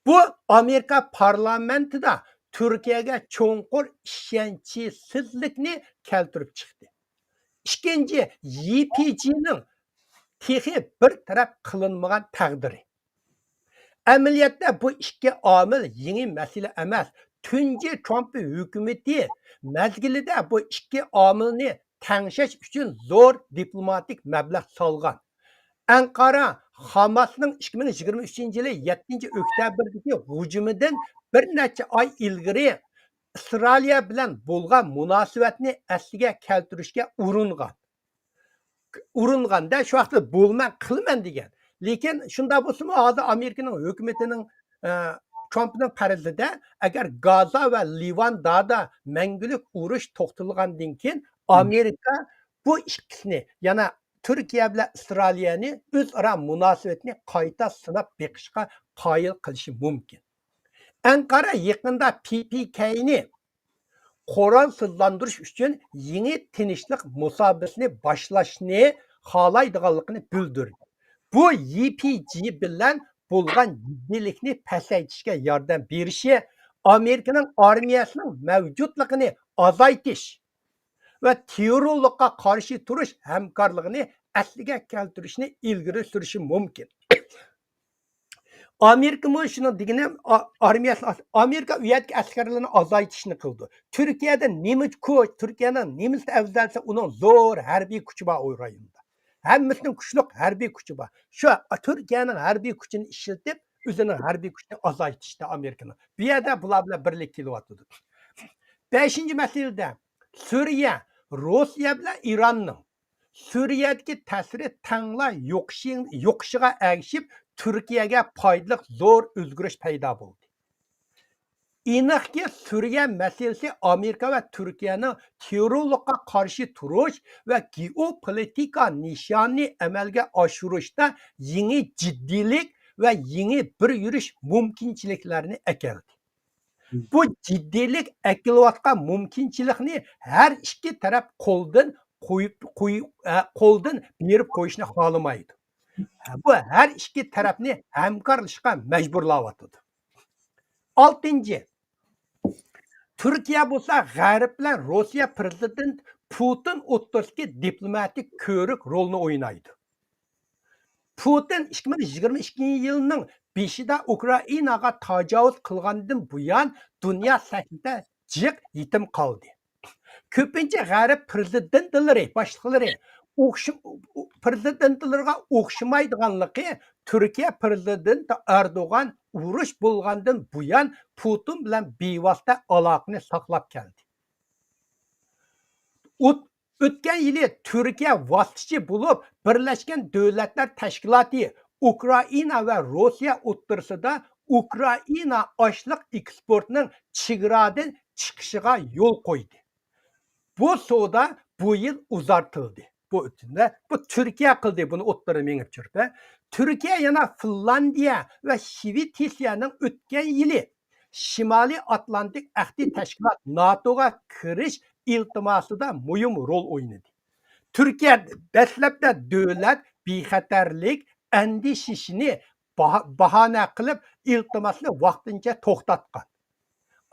بۇ ئامېرىكا پارلامېنتىدا تۈركىيەگە چوڭقۇر ئىشەنچسىزلىكنى كەلتۈرۈپ چىقتى. ئىككىنچى، يىپىجىنىڭ تېخى بىر تەرەپ قىلىنمىغان تەقدىرى. ئەمەلىيەتتە بۇ ئىككى ئامىل يېڭى مەسىلە ئەمەس. تۇنجى ترامپ ھۆكۈمىتى مەزگىلىدە بۇ ئىككى ئامىلنى تەڭشەش ئۈچۈن زور دىپلوماتىك مەبلەغ سالغان. ئەنقارا خاماسنىڭ ئىككى مىڭ يىگىرمە ئۈچىنچى يىلى يەتتىنچى ئۆكتەبىردىكى ھۇجۇمىدىن بىر نەچچە ئاي ئىلگىرى ئىسرائىلىيە بىلەن بولغان مۇناسىۋەتنى ئەسلىگە كەلتۈرۈشكە ئۇرۇنغان. ئۇرۇنغاندا شۇ ۋاقىتتا بولىمەن، قىلىمەن دېگەن. لېكىن شۇنداق بولسىمۇ، ھازىر ئامېرىكىنىڭ ھۆكۈمىتىنىڭ، ئە، ترامپنىڭ پەرىزىدە، ئەگەر گازا ۋە لىۋان دادا مەڭگۈلۈك ئۇرۇش توختىتىلغاندىن كېيىن، ئامېرىكا بۇ ئىككىسىنى، يەنى تۈركىيە بىلەن ئىسرائىلىيەنى ئۆزئارا مۇناسىۋەتنى قايتا سىناپ بېقىشقا قايىل قىلىشى مۇمكىن. ئەنقارا يېقىندا پى پى كەينى قورالسىزلاندۇرۇش ئۈچۈن يېڭى تىنچلىق مۇساپىسىنى باشلاشنى خالايدىغانلىقىنى بىلدۈردى. بۇ يىپىجى بىلەن بولغان جىددىيلىكنى پەسەيتىشكە ياردەم بېرىشى، ئامېرىكىنىڭ ئارمىيەسىنىڭ مەۋجۇتلۇقىنى ئازايتىش ۋە تېررورلۇققا قارشى تۇرۇش ھەمكارلىقىنى ئەسلىگە كەلتۈرۈشنى ئىلگىرى سۈرۈشى مۇمكىن. ئامېرىكىمۇ شۇنىڭ دېگىنى، ئا-، ئارمىيەسىنى ئاز-، ئامېرىكا ئۇ يەردىكى ئەسكەرلەرنى ئازايتىشنى قىلىدۇ. تۈركىيەدە نېمە كۈچ، تۈركىيەنىڭ نېمىسى ئەۋزەلسە، ئۇنىڭ زور ھەربىي كۈچى بار ئۇ رايوندا. ھەممىسىنىڭ كۈچلۈك ھەربىي كۈچى بار. شۇ تۈركىيەنىڭ ھەربىي كۈچىنى ئىشلىتىپ، ئۆزىنىڭ ھەربىي كۈچىنى ئازايتىشتا ئامېرىكىنىڭ. بۇ يەردە بۇلار بىلەن بىرلىككە كېلىۋاتىدۇ. بەشىنچى مەسىلىدە، سۈرىيە، روسىيە بىلەن ئىراننىڭ سۈرىيەدىكى تەسىرى تەڭلا يوقىشى-، يوقىشىغا ئەگىشىپ، تۈركىيەگە پايدىلىق زور ئۆزگىرىش پەيدا بولدى. ئېنىقكى، سۈرىيە مەسىلىسى ئامېرىكا ۋە تۈركىيەنىڭ تېررورلۇققا قارشى تۇرۇش ۋە گېئوپولىتىكا نىشانىنى ئەمەلگە ئاشۇرۇشتا يېڭى جىددىيلىك ۋە يېڭى بىر يۈرۈش مۇمكىنچىلىكلەرنى ئەكەلدى. بۇ جىددىيلىك ئەكېلىۋاتقان مۇمكىنچىلىكنى ھەر ئىككى تەرەپ قولدىن قويۇپ، قويۇپ، ئە، قولدىن بېرىپ قويۇشنى خالىمايدۇ. بۇ ھەر ئىككى تەرەپنى ھەمكارلىشىشقا مەجبۇرلاۋاتىدۇ. ئالتىنچى، تۈركىيە بولسا غەرب بىلەن روسىيە پىرېزىدېنت پۇتىن ئوتتۇرىسىدىكى دىپلوماتىك كۆۋرۈك رولىنى ئوينايدۇ. پۇتىن ئىككى مىڭ يىگىرمە ئىككىنچى يىلنىڭ بېشىدا ئۇكرائىناغا تاجاۋۇز قىلغاندىن بۇيان، دۇنيا سەھنىدە جىق يېتىم قالدى. كۆپىنچە غەرب پىرېزىدېنتلىرى، باشلىقلىرى ئوخش-، پىرېزىدېنتلىرىغا ئوخشىمايدىغانلىقى، تۈركىيە پىرېزىدېنتى ئەردوغان ئۇرۇش بولغاندىن بۇيان پۇتىن بىلەن بىۋاسىتە ئالاقىنى ساقلاپ كەلدى. ئۆت-، ئۆتكەن يىلى تۈركىيە ۋاسىتىچى بولۇپ، بىرلەشكەن دۆلەتلەر تەشكىلاتى ئۇكرائىنا ۋە روسىيە ئوتتۇرىسىدا ئۇكرائىنا ئاشلىق ئېكسپورتىنىڭ چېگرادىن چىقىشىغا يول قويدى. بۇ سودا بۇ يىل ئۇزارتىلدى. بۇ ئۆتۈمدە، بۇ تۈركىيە قىلدى بۇنى ئوتتۇرىغا مېڭىپ چۈشۈرۈپ، ھە. تۈركىيە يەنە فىنلاندىيە ۋە شىۋېتسىيەنىڭ ئۆتكەن يىلى شىمالىي ئاتلانتىك ئەھدى تەشكىلات ناتوغا كىرىش ئىلتىماسىدا مۇھىم رول ئوينىدى. تۈركىيە دەسلەپتە دۆلەت بىخەتەرلىك ئەندىشىسىنى باھا-، باھانە قىلىپ، ئىلتىماسنى ۋاقتىنچە توختاتقان.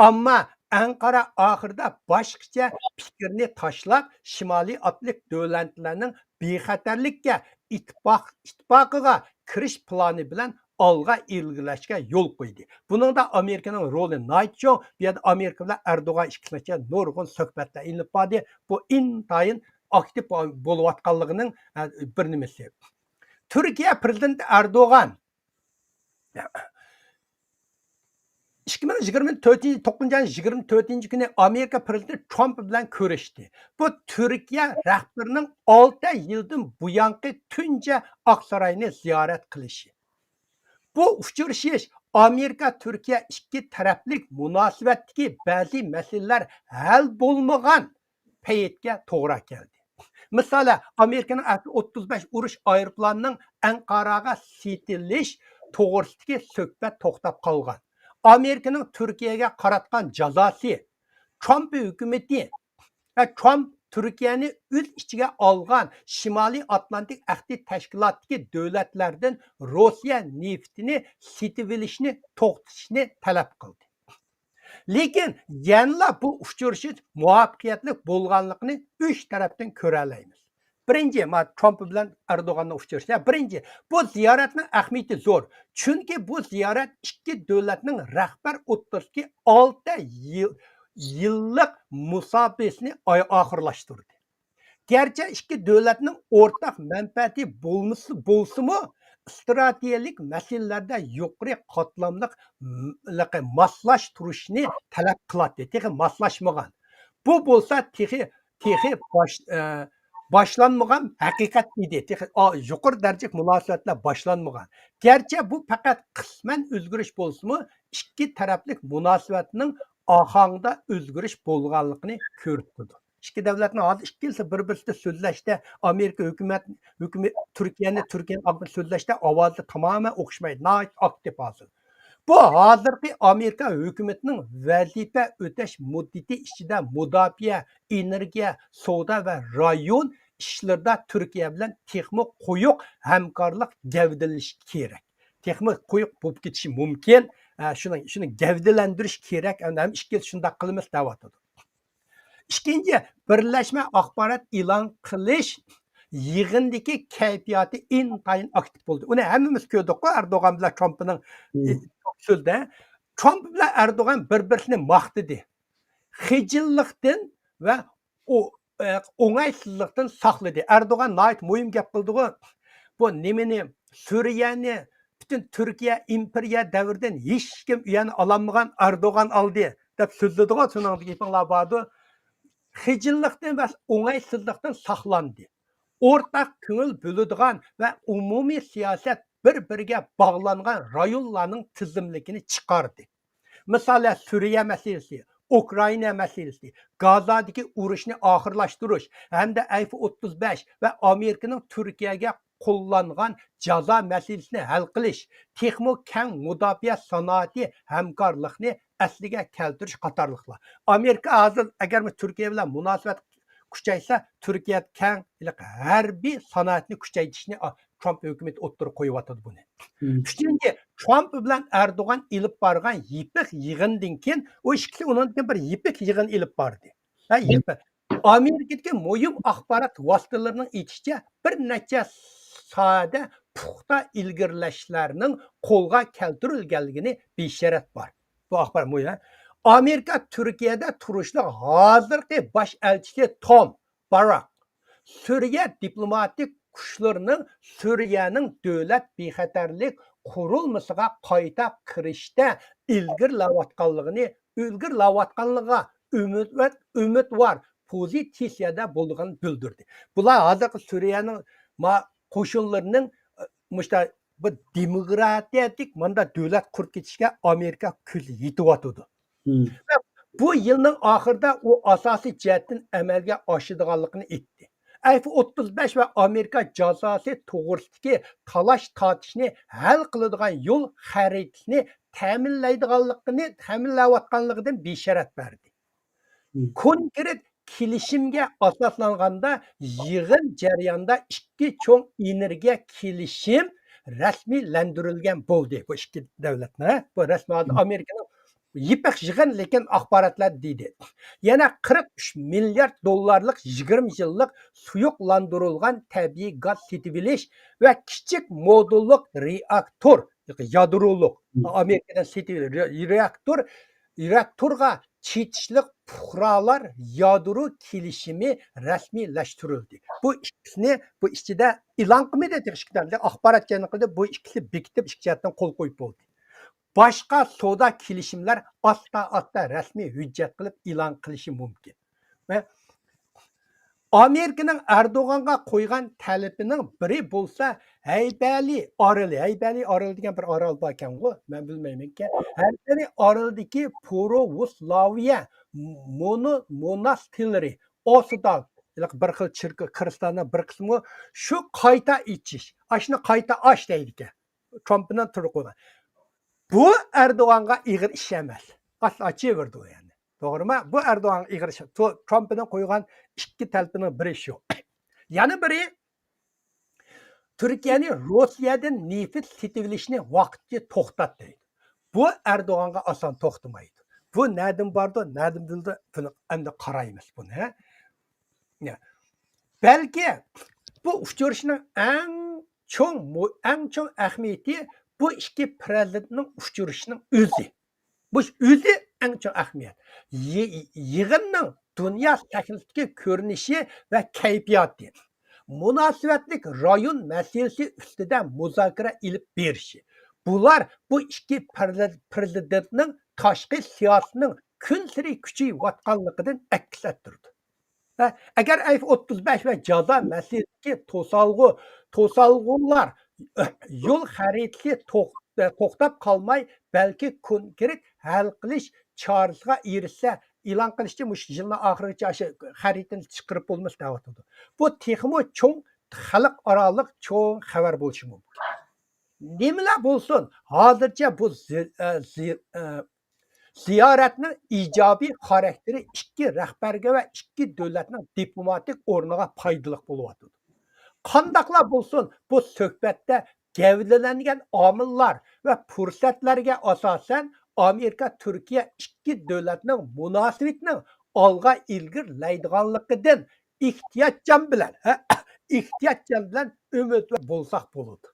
ئەمما ئەنقارا ئاخىرىدا باشقىچە پىكىرنى تاشلاپ، شىمالىي ئاتلانتىك دۆلەتلەرنىڭ بىخەتەرلىككە ئىتتىپاق-، ئىتتىپاقىغا كىرىش پىلانى بىلەن ئالغا ئىلگىرىلەشكە يول قويدى. بۇنىڭدا ئامېرىكىنىڭ رولى ناھايىتى چوڭ. بۇ يەردە ئامېرىكا بىلەن ئەردوغان ئىككىسىنىڭ ئىچىدە نۇرغۇن سۆھبەتلەر ئېلىنىپ باردى. بۇ ئىنتايىن ئاكتىپ بولۇۋاتقانلىقىنىڭ، ئە، بىر نېمىسى. تۈركىيە پىرېزىدېنتى ئەردوغان ئىككى مىڭ يىگىرمە تۆتىنچى، توققۇزىنچى ئاينىڭ يىگىرمە تۆتىنچى كۈنى ئامېرىكا پىرېزىدېنتى ترامپ بىلەن كۆرۈشتى. بۇ تۈركىيە رەھبىرىنىڭ ئالتە يىلدىن بۇيانقى تۇنجى ئاقساراينى زىيارەت قىلىشى. بۇ ئۇچرىشىش ئامېرىكا تۈركىيە ئىككى تەرەپلىك مۇناسىۋەتتىكى بەزى مەسىلىلەر ھەل بولمىغان پەيتكە توغرا كەلدى. مىسالى، ئامېرىكىنىڭ ئەف ئوتتۇز بەش ئۇرۇش ئايروپىلانىنىڭ ئەنقاراغا سېتىلىش توغرىسىدىكى سۆھبەت توختاپ قالغان. ئامېرىكىنىڭ تۈركىيەگە قاراتقان جازاسى، ترامپ ھۆكۈمىتى ۋە ترامپ تۈركىيەنى ئۆز ئىچىگە ئالغان شىمالىي ئاتلانتىك ئەھدى تەشكىلاتىدىكى دۆلەتلەردىن روسىيە نېفىتىنى سېتىۋېلىشنى توختىتىشنى تەلەپ قىلدى. لېكىن يەنىلا بۇ ئۇچرىشىش مۇۋەپپەقىيەتلىك بولغانلىقىنى ئۈچ تەرەپتىن كۆرەلەيمىز. بىرىنچى، ما، ترامپ بىلەن ئەردوغاننىڭ ئۇچرىشىشى. بىرىنچى، بۇ زىيارەتنىڭ ئەھمىيىتى زور. چۈنكى بۇ زىيارەت ئىككى دۆلەتنىڭ رەھبەر ئوتتۇرىسىدىكى ئالتە يىل، يىللىق مۇساپىسىنى ئاي-، ئاخىرلاشتۇردى. گەرچە ئىككى دۆلەتنىڭ ئورتاق مەنپەئەتى بولمىسا، بولسىمۇ، ئىستراتېگىيەلىك مەسىلىلەردە يۇقىرى قاتلاملىق م-، ماسلاشتۇرۇشنى تەلەپ قىلاتتى. تېخى ماسلاشمىغان. بۇ بولسا تېخى، تېخى باش-، ئە، باشلانمىغان ھەقىقەت ئىدى. تېخى، ئا، يۇقىرى دەرىجىلىك مۇناسىۋەتلەر باشلانمىغان. گەرچە بۇ پەقەت قىسمەن ئۆزگىرىش بولسىمۇ، ئىككى تەرەپلىك مۇناسىۋەتنىڭ ئاھاڭىدا ئۆزگىرىش بولغانلىقىنى كۆرسىتىدۇ. ئىككى دۆلەتنىڭ ھازىر ئىككىلىسى بىر-بىرسىدە سۆزلەشتە، ئامېرىكا ھۆكۈمەت، ھۆكۈمەت تۈركىيەنى، تۈركىيەنى سۆزلەشتە ئاۋازى تامامەن ئوخشىمايدۇ، ناھايىتى ئاكتىپ ھازىر. بۇ ھازىرقى ئامېرىكا ھۆكۈمىتىنىڭ ۋەزىپە ئۆتەش مۇددىتى ئىچىدە مۇداپىئە، ئېنېرگىيە، سودا ۋە رايون ئىشلىرىدا تۈركىيە بىلەن تېخىمۇ قويۇق ھەمكارلىق گەۋدىلىنىشى كېرەك. تېخىمۇ قويۇق بولۇپ كېتىشى مۇمكىن. ئە، شۇنى، شۇنى گەۋدىلەندۈرۈش كېرەك. ھەم ئىككىلىسى شۇنداق قىلىمىز دەۋاتىدۇ. ئىككىنچى، بىرلەشمە ئاخبارات ئېلان قىلىش يىغىندىكى كەيپىياتى ئىنتايىن ئاكتىپ بولدى. ئۇنى ھەممىمىز كۆردۇققۇ، ئەردوغان بىلەن ترامپنىڭ، مم. ئى، سۆزىدە. ترامپ بىلەن ئەردوغان بىر-بىرسىنى ماختىدى. خىجىللىقتىن ۋە ئۇ، ئە، ئوڭايسىزلىقتىن ساقلىدى. ئەردوغان ناھايىتى مۇھىم گەپ قىلدىغۇ. بۇ نېمىنى، سۈرىيەنى، پۈتۈن تۈركىيە ئىمپېرىيە دەۋرىدىن ھېچكىم ئۇيەنى ئالالمىغان ئەردوغان ئالدى، دەپ سۆزلىدىغۇ، شۇنىڭ گېپىڭلار باردۇ. خىجىللىقتىن ۋە ئوڭايسىزلىقتىن ساقلاندى. ئورتاق كۆڭۈل بۆلىدىغان ۋە ئومۇمىي سىياسەت بىر-بىرىگە باغلانغان رايونلارنىڭ تىزىملىكىنى چىقاردى. مىسالەن، سۈرىيە مەسىلىسى، ئۇكرائىنا مەسىلىسى، گازادىكى ئۇرۇشنى ئاخىرلاشتۇرۇش ھەمدە ئەيف ئوتتۇز بەش ۋە ئامېرىكىنىڭ تۈركىيەگە قوللانغان جازا مەسىلىسىنى ھەل قىلىش، تېخىمۇ كەڭ مۇداپىئە سانائىتى ھەمكارلىقىنى ئەسلىگە كەلتۈرۈش قاتارلىقلار. ئامېرىكا ھازىر ئەگەرمۇ تۈركىيە بىلەن مۇناسىۋەت كۈچەيسە، تۈركىيە كەڭ ھەربىي سانائەتنى كۈچەيتىشنى، ئا، ترامپ ھۆكۈمىتى ئوتتۇرىغا قويۇۋاتىدۇ بۇنى. مم. ئۈچىنچى، ترامپ بىلەن ئەردوغان ئېلىپ بارغان يىپىك يىغىندىن كېيىن، ئۇ ئىككىسى ئۇنىڭدىن كېيىن بىر يىپىك يىغىن ئېلىپ باردى. ھە، مم. يىپىك. ئامېرىكىدىكى مۇھىم ئاخبارات ۋاسىتىلىرىنىڭ ئېيتىشىچە، بىر نەچچە ساھەدە پۇختا ئىلگىرىلەشلەرنىڭ قولغا كەلتۈرۈلگەنلىكىنى بېشارەت بار. بۇ ئاخبار مۇھىم. ئامېرىكا تۈركىيەدە تۇرۇشلۇق ھازىرقى باش ئەلچىسى توم باراك سۈرىيە دىپلوماتىك كۈچلىرىنىڭ سۈرىيەنىڭ دۆلەت بىخەتەرلىك قۇرۇلمىسىغا قايتا كىرىشتە ئىلگىرىلەۋاتقانلىقىنى، ئىلگىرىلەۋاتقانلىقىغا ئۈمىد-، ئۈمىدۋار پوزىتسىيەدە بولىدىغانلىقىنى بىلدۈردى. بۇلار ھازىرقى سۈرىيەنىڭ ما-، قوشۇنلىرىنىڭ، ئە، مۇشتا بۇ دېموكراتىيەلىك ماندا دۆلەت قۇرۇپ كېتىشكە ئامېرىكا كۆزى يېتىۋاتىدۇ. مم. بۇ يىلنىڭ ئاخىرىدا ئۇ ئاساسىي جەھەتتىن ئەمەلگە ئاشىدىغانلىقىنى ئېيتتى. ئەيف ئوتتۇز بەش ۋە ئامېرىكا جازاسى توغرىسىدىكى تالاش تارتىشنى ھەل قىلىدىغان يول خەرىتىسىنى تەمىنلەيدىغانلىقىنى، تەمىنلەۋاتقانلىقىدىن بېشارەت بەردى. مم. كونكرېت كېلىشىمگە ئاساسلانغاندا، يىغىن جەريانىدا ئىككى چوڭ ئېنېرگىيە كېلىشىم رەسمىيلەندۈرۈلگەن بولدى. بۇ ئىككى دۆلەتنىڭ، بۇ رەسمىي ھالدا مم. ئامېرىكىنىڭ يىپەك يىغىن، لېكىن ئاخباراتلار دېدى. يەنە قىرىق ئۈچ مىليارد دوللارلىق يىگىرمە يىللىق سۇيۇقلاندۇرۇلغان تەبىئىي گاز سېتىۋېلىش ۋە كىچىك مودۇللۇق رېئاكتور، يادرولۇق، مم. ئامېرىكىدىن سېتىۋېلىش رېئاكتور، رېئاكتورغا چېتىشلىق پۇقرالار يادرو كېلىشىمى رەسمىيلەشتۈرۈلدى. بۇ ئىككىسىنى بۇ ئىچىدە ئېلان قىلمىدى، تېخى ئىككى دۆلەت ئاخبارات جەريان قىلدى، بۇ ئىككىسى بېكىتىپ، ئىككى جەھەتتىن قول قويۇپ بولدى. باشقا سودا كېلىشىملەر ئاستا-ئاستا رەسمىي ھۆججەت قىلىپ ئېلان قىلىشى مۇمكىن. ۋە ئامېرىكىنىڭ ئەردوغانغا قويغان تەلىپىنىڭ بىرى بولسا، ھەيبەلى ئارىلى، ھەيبەلى ئارىلى دېگەن بىر ئارال باركەنغۇ، مەن بىلمەيمەنكەن. ھەيبەلى ئارىلىدىكى پروۋوسلاۋىيە مونو-، موناستىرى، ئوسىدال، بىر خىل چېركاۋ، كىرىستالنىڭ بىر قىسمى، شۇ قايتا ئېچىش، ئاشۇنى قايتا ئاچ دەيدىكەن. ترامپنىڭ تۇرۇپ قويغان. بۇ ئەردوغانغا ئېغىر ئىش ئەمەس. ئاستا ئاچىۋېرىدۇ يەنى. توغرىمۇ؟ بۇ ئەردوغانغا ئېغىر ئىش. تو-، ترامپنىڭ قويغان ئىككى تەلىپىنىڭ بىرى شۇ. يەنە بىرى، تۈركىيەنى روسىيەدىن نېفىت سېتىۋېلىشنى ۋاقتىچە توختات دەيدۇ. بۇ ئەردوغانغا ئاسان توختىمايدۇ. بۇ نەدىن بارىدۇ، نەدىن بىلىدۇ، بۇنى ئەمدى قارايمىز بۇنى، ھە؟ يا. بەلكى بۇ ئۇچرىشىشنىڭ ئەڭ چوڭ مۇ-، ئەڭ چوڭ ئەھمىيىتى بۇ ئىككى پرېزىدېنتنىڭ ئۇچرىشىشىنىڭ ئۆزى. بۇ ئۆزى ئەڭ چوڭ ئەھمىيەت. يى-، يىغىننىڭ دۇنيا سەھنىسىدىكى كۆرۈنۈشى ۋە كەيپىياتى، مۇناسىۋەتلىك رايون مەسىلىسى ئۈستىدە مۇزاكىرە ئېلىپ بېرىشى، بۇلار بۇ ئىككى پرېزىدېنتنىڭ تاشقى سىياسىتىنىڭ كۈنسېرى كۈچىيىۋاتقانلىقىدىن ئەكس ئەتتۈرىدۇ. ھە، ئەگەر ئەيف ئوتتۇز بەش ۋە جازا مەسىلىسىدىكى توسالغۇ، توسالغۇلار، يول خەرىتىسى توخ-، توختاپ قالماي، بەلكى كونكرېت ھەل قىلىش چارىسىغا ئېرىشسە، ئېلان قىلىشچە، مۇشۇ يىلنىڭ ئاخىرىغىچە ئاشۇ خەرىتىنى چىقىرىپ بولىمىز دەۋاتىدۇ. بۇ تېخىمۇ چوڭ خەلقئارالىق چوڭ خەۋەر بولۇشى مۇمكىن. نېمىلا بولسۇن، ھازىرچە بۇ زى-، ئە، زى-، ئە، زىيارەتنىڭ ئىجابىي خاراكتېرى ئىككى رەھبەرگە ۋە ئىككى دۆلەتنىڭ دىپلوماتىك ئورنىغا پايدىلىق بولۇۋاتىدۇ. قانداقلا بولسۇن، بۇ سۆھبەتتە گەۋدىلەنگەن ئامىللار ۋە پۇرسەتلەرگە ئاساسەن، ئامېرىكا تۈركىيە ئىككى دۆلەتنىڭ مۇناسىۋىتىنىڭ ئالغا ئىلگىرىلەيدىغانلىقىدىن ئېھتىياتچان بىلەن، ھە، ئېھتىياتچان بىلەن ئۈمىدۋار بولساق بولىدۇ.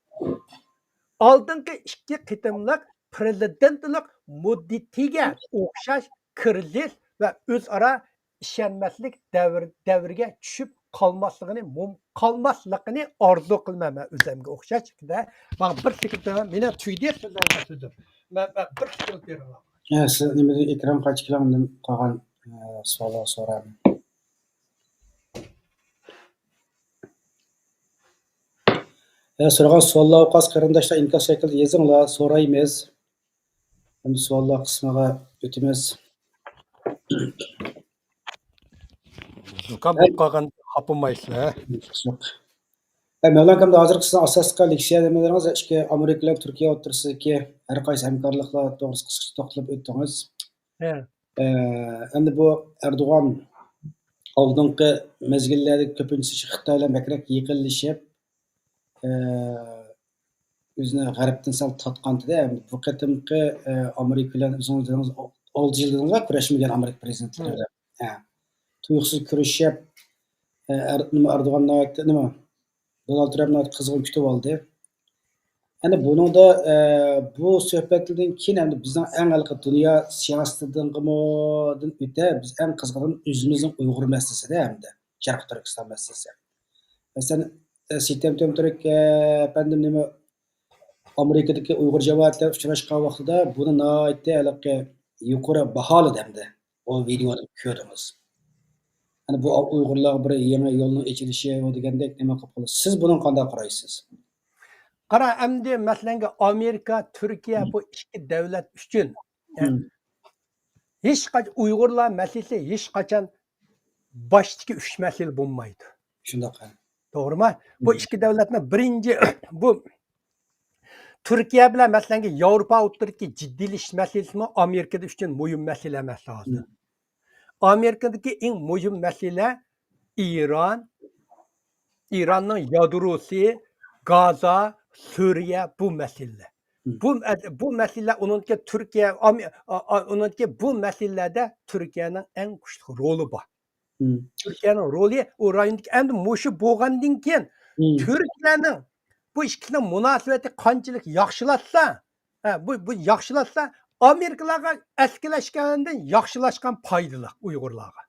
ئالدىنقى ئىككى قېتىملىق پرېزىدېنتلىق مۇددىتىگە ئوخشاش كىرىزىس ۋە ئۆزئارا ئىشەنمەسلىك دەۋر-، دەۋرىگە چۈشۈپ قالماسلىقىنى مۇم-، قالماسلىقىنى ئارزۇ قىلىمەن. مەن ئۆزۈمگە ئوخشاش شەكىلدە، ماڭا بىر سېكۇنت بېرىڭ، مېنىڭ تۈگىدى سۆزلەرنىڭ سۆزى. مەن، مەن بىر سېكۇنت بېرىڭلار. يا، سىز نېمىدە ئېكران قايتا كېلىڭ، ئاندىن قالغان، ئە، سوئاللارغا سورايمەن. يا، سورىغان سوئاللار ئوقاس قېرىنداشلار ئىنكاس شەكلىدە يېزىڭلار، سورايمىز. ئەمدى سوئاللار قىسمىغا ئۆتىمىز. زۇكام بولۇپ قالغان خاپىمايسىلەر. يوق. ھە، مەۋلان ئاكام، ھازىرقى سىزنىڭ ئاساسلىق لېكسىيە نېمىلىرىڭىز ئىككى ئامېرىكا بىلەن تۈركىيە ئوتتۇرىسىدىكى ھەر قايسى ھەمكارلىقلار توغرىسىدا قىسقىچە توختىلىپ ئۆتتىڭىز. ھە. ئە، ئەمدى بۇ ئەردوغان ئالدىنقى مەزگىللەردە كۆپىنچىسى خىتاي بىلەن بەكرەك يېقىنلىشىپ، ئە، ئۆزىنى غەربتىن سەل تارتقانتىدە، بۇ قېتىمقى، ئە، ئامېرىكا بىلەن ئۆزىڭىز دېدىڭىز، ئالتە يىل دېدىڭىزغۇ كۆرۈشمىگەن ئامېرىكا پرېزىدېنتلىرى بىلەن. ھە. تۇيۇقسىز كۆرۈشۈپ، ئە، ئەر-، نېمە، ئەردوغان ناھايىتى، نېمە، دونالد ترامپ ناھايىتى قىزغىن كۈتۈۋالدى. يەنى بۇنىڭدا، ئە، بۇ سۆھبەتلەردىن كېيىن ئەمدى بىزنىڭ ئەڭ ھېلىقى دۇنيا سىياسىتىدىنغىمۇ دىن ئۆتە، بىز ئەڭ قىزغىن ئۆزىمىزنىڭ ئۇيغۇر مەسىلىسىدە ئەمدى شەرقىي تۈركىستان مەسىلىسى. مەسىلەن، ئە، سېتەم تۆمتۈرك، ئە، ئەپەندىم نېمە، ئامېرىكىدىكى ئۇيغۇر جامائەت بىلەن ئۇچراشقان ۋاقتىدا بۇنى ناھايىتى ھېلىقى يۇقىرى باھالىدى ئەمدى. ئۇ ۋىدېونى كۆردىڭىز. يەنى بۇ ئۇيغۇرلارغا بىر يېڭى يولنىڭ ئېچىلىشى دېگەندەك نېمە قىلىپ قالدى. سىز بۇنىڭغا قانداق قارايسىز؟ قارا، ئەمدى مەسىلەنگە ئامېرىكا، تۈركىيە، مم. بۇ ئىككى دەۋلەت ئۈچۈن، مم. ھېچقاچ-، ئۇيغۇرلار مەسىلىسى ھېچقاچان باشتىكى ئۈچ مەسىلە بولمايدۇ. شۇنداق، ھە. توغرىمۇ؟ بۇ مم. ئىككى دەۋلەتنىڭ بىرىنچى، بۇ تۈركىيە بىلەن مەسىلەنگە ياۋروپا ئوتتۇرىدىكى جىددىيلىشىش مەسىلىسىمۇ ئامېرىكىدا ئۈچۈن مۇھىم مەسىلە ئەمەس ھازىر. مم. ئامېرىكىدىكى ئەڭ مۇھىم مەسىلە ئىران، ئىراننىڭ يادروسى، گازا، سۈرىيە، بۇ مەسىلىلەر. مم. بۇ، بۇ مەسىلىلەر ئۇنىڭدىكى تۈركىيە، ئامې-، ئا-، ئا-، ئۇنىڭدىكى بۇ مەسىلىلەردە تۈركىيەنىڭ ئەڭ كۈچلۈك رولى بار. مم. تۈركىيەنىڭ رولى ئۇ رايوندىكى، ئەمدى مۇشۇ بولغاندىن كېيىن مم. تۈركلەرنىڭ بۇ ئىككىسىنىڭ مۇناسىۋىتى قانچىلىك ياخشىلاتسا، ھە، بۇ، بۇ ياخشىلاتسا، ئامېرىكىلارغا ئەسكىلەشكەندىن ياخشىلاشقان پايدىلىق ئۇيغۇرلارغا.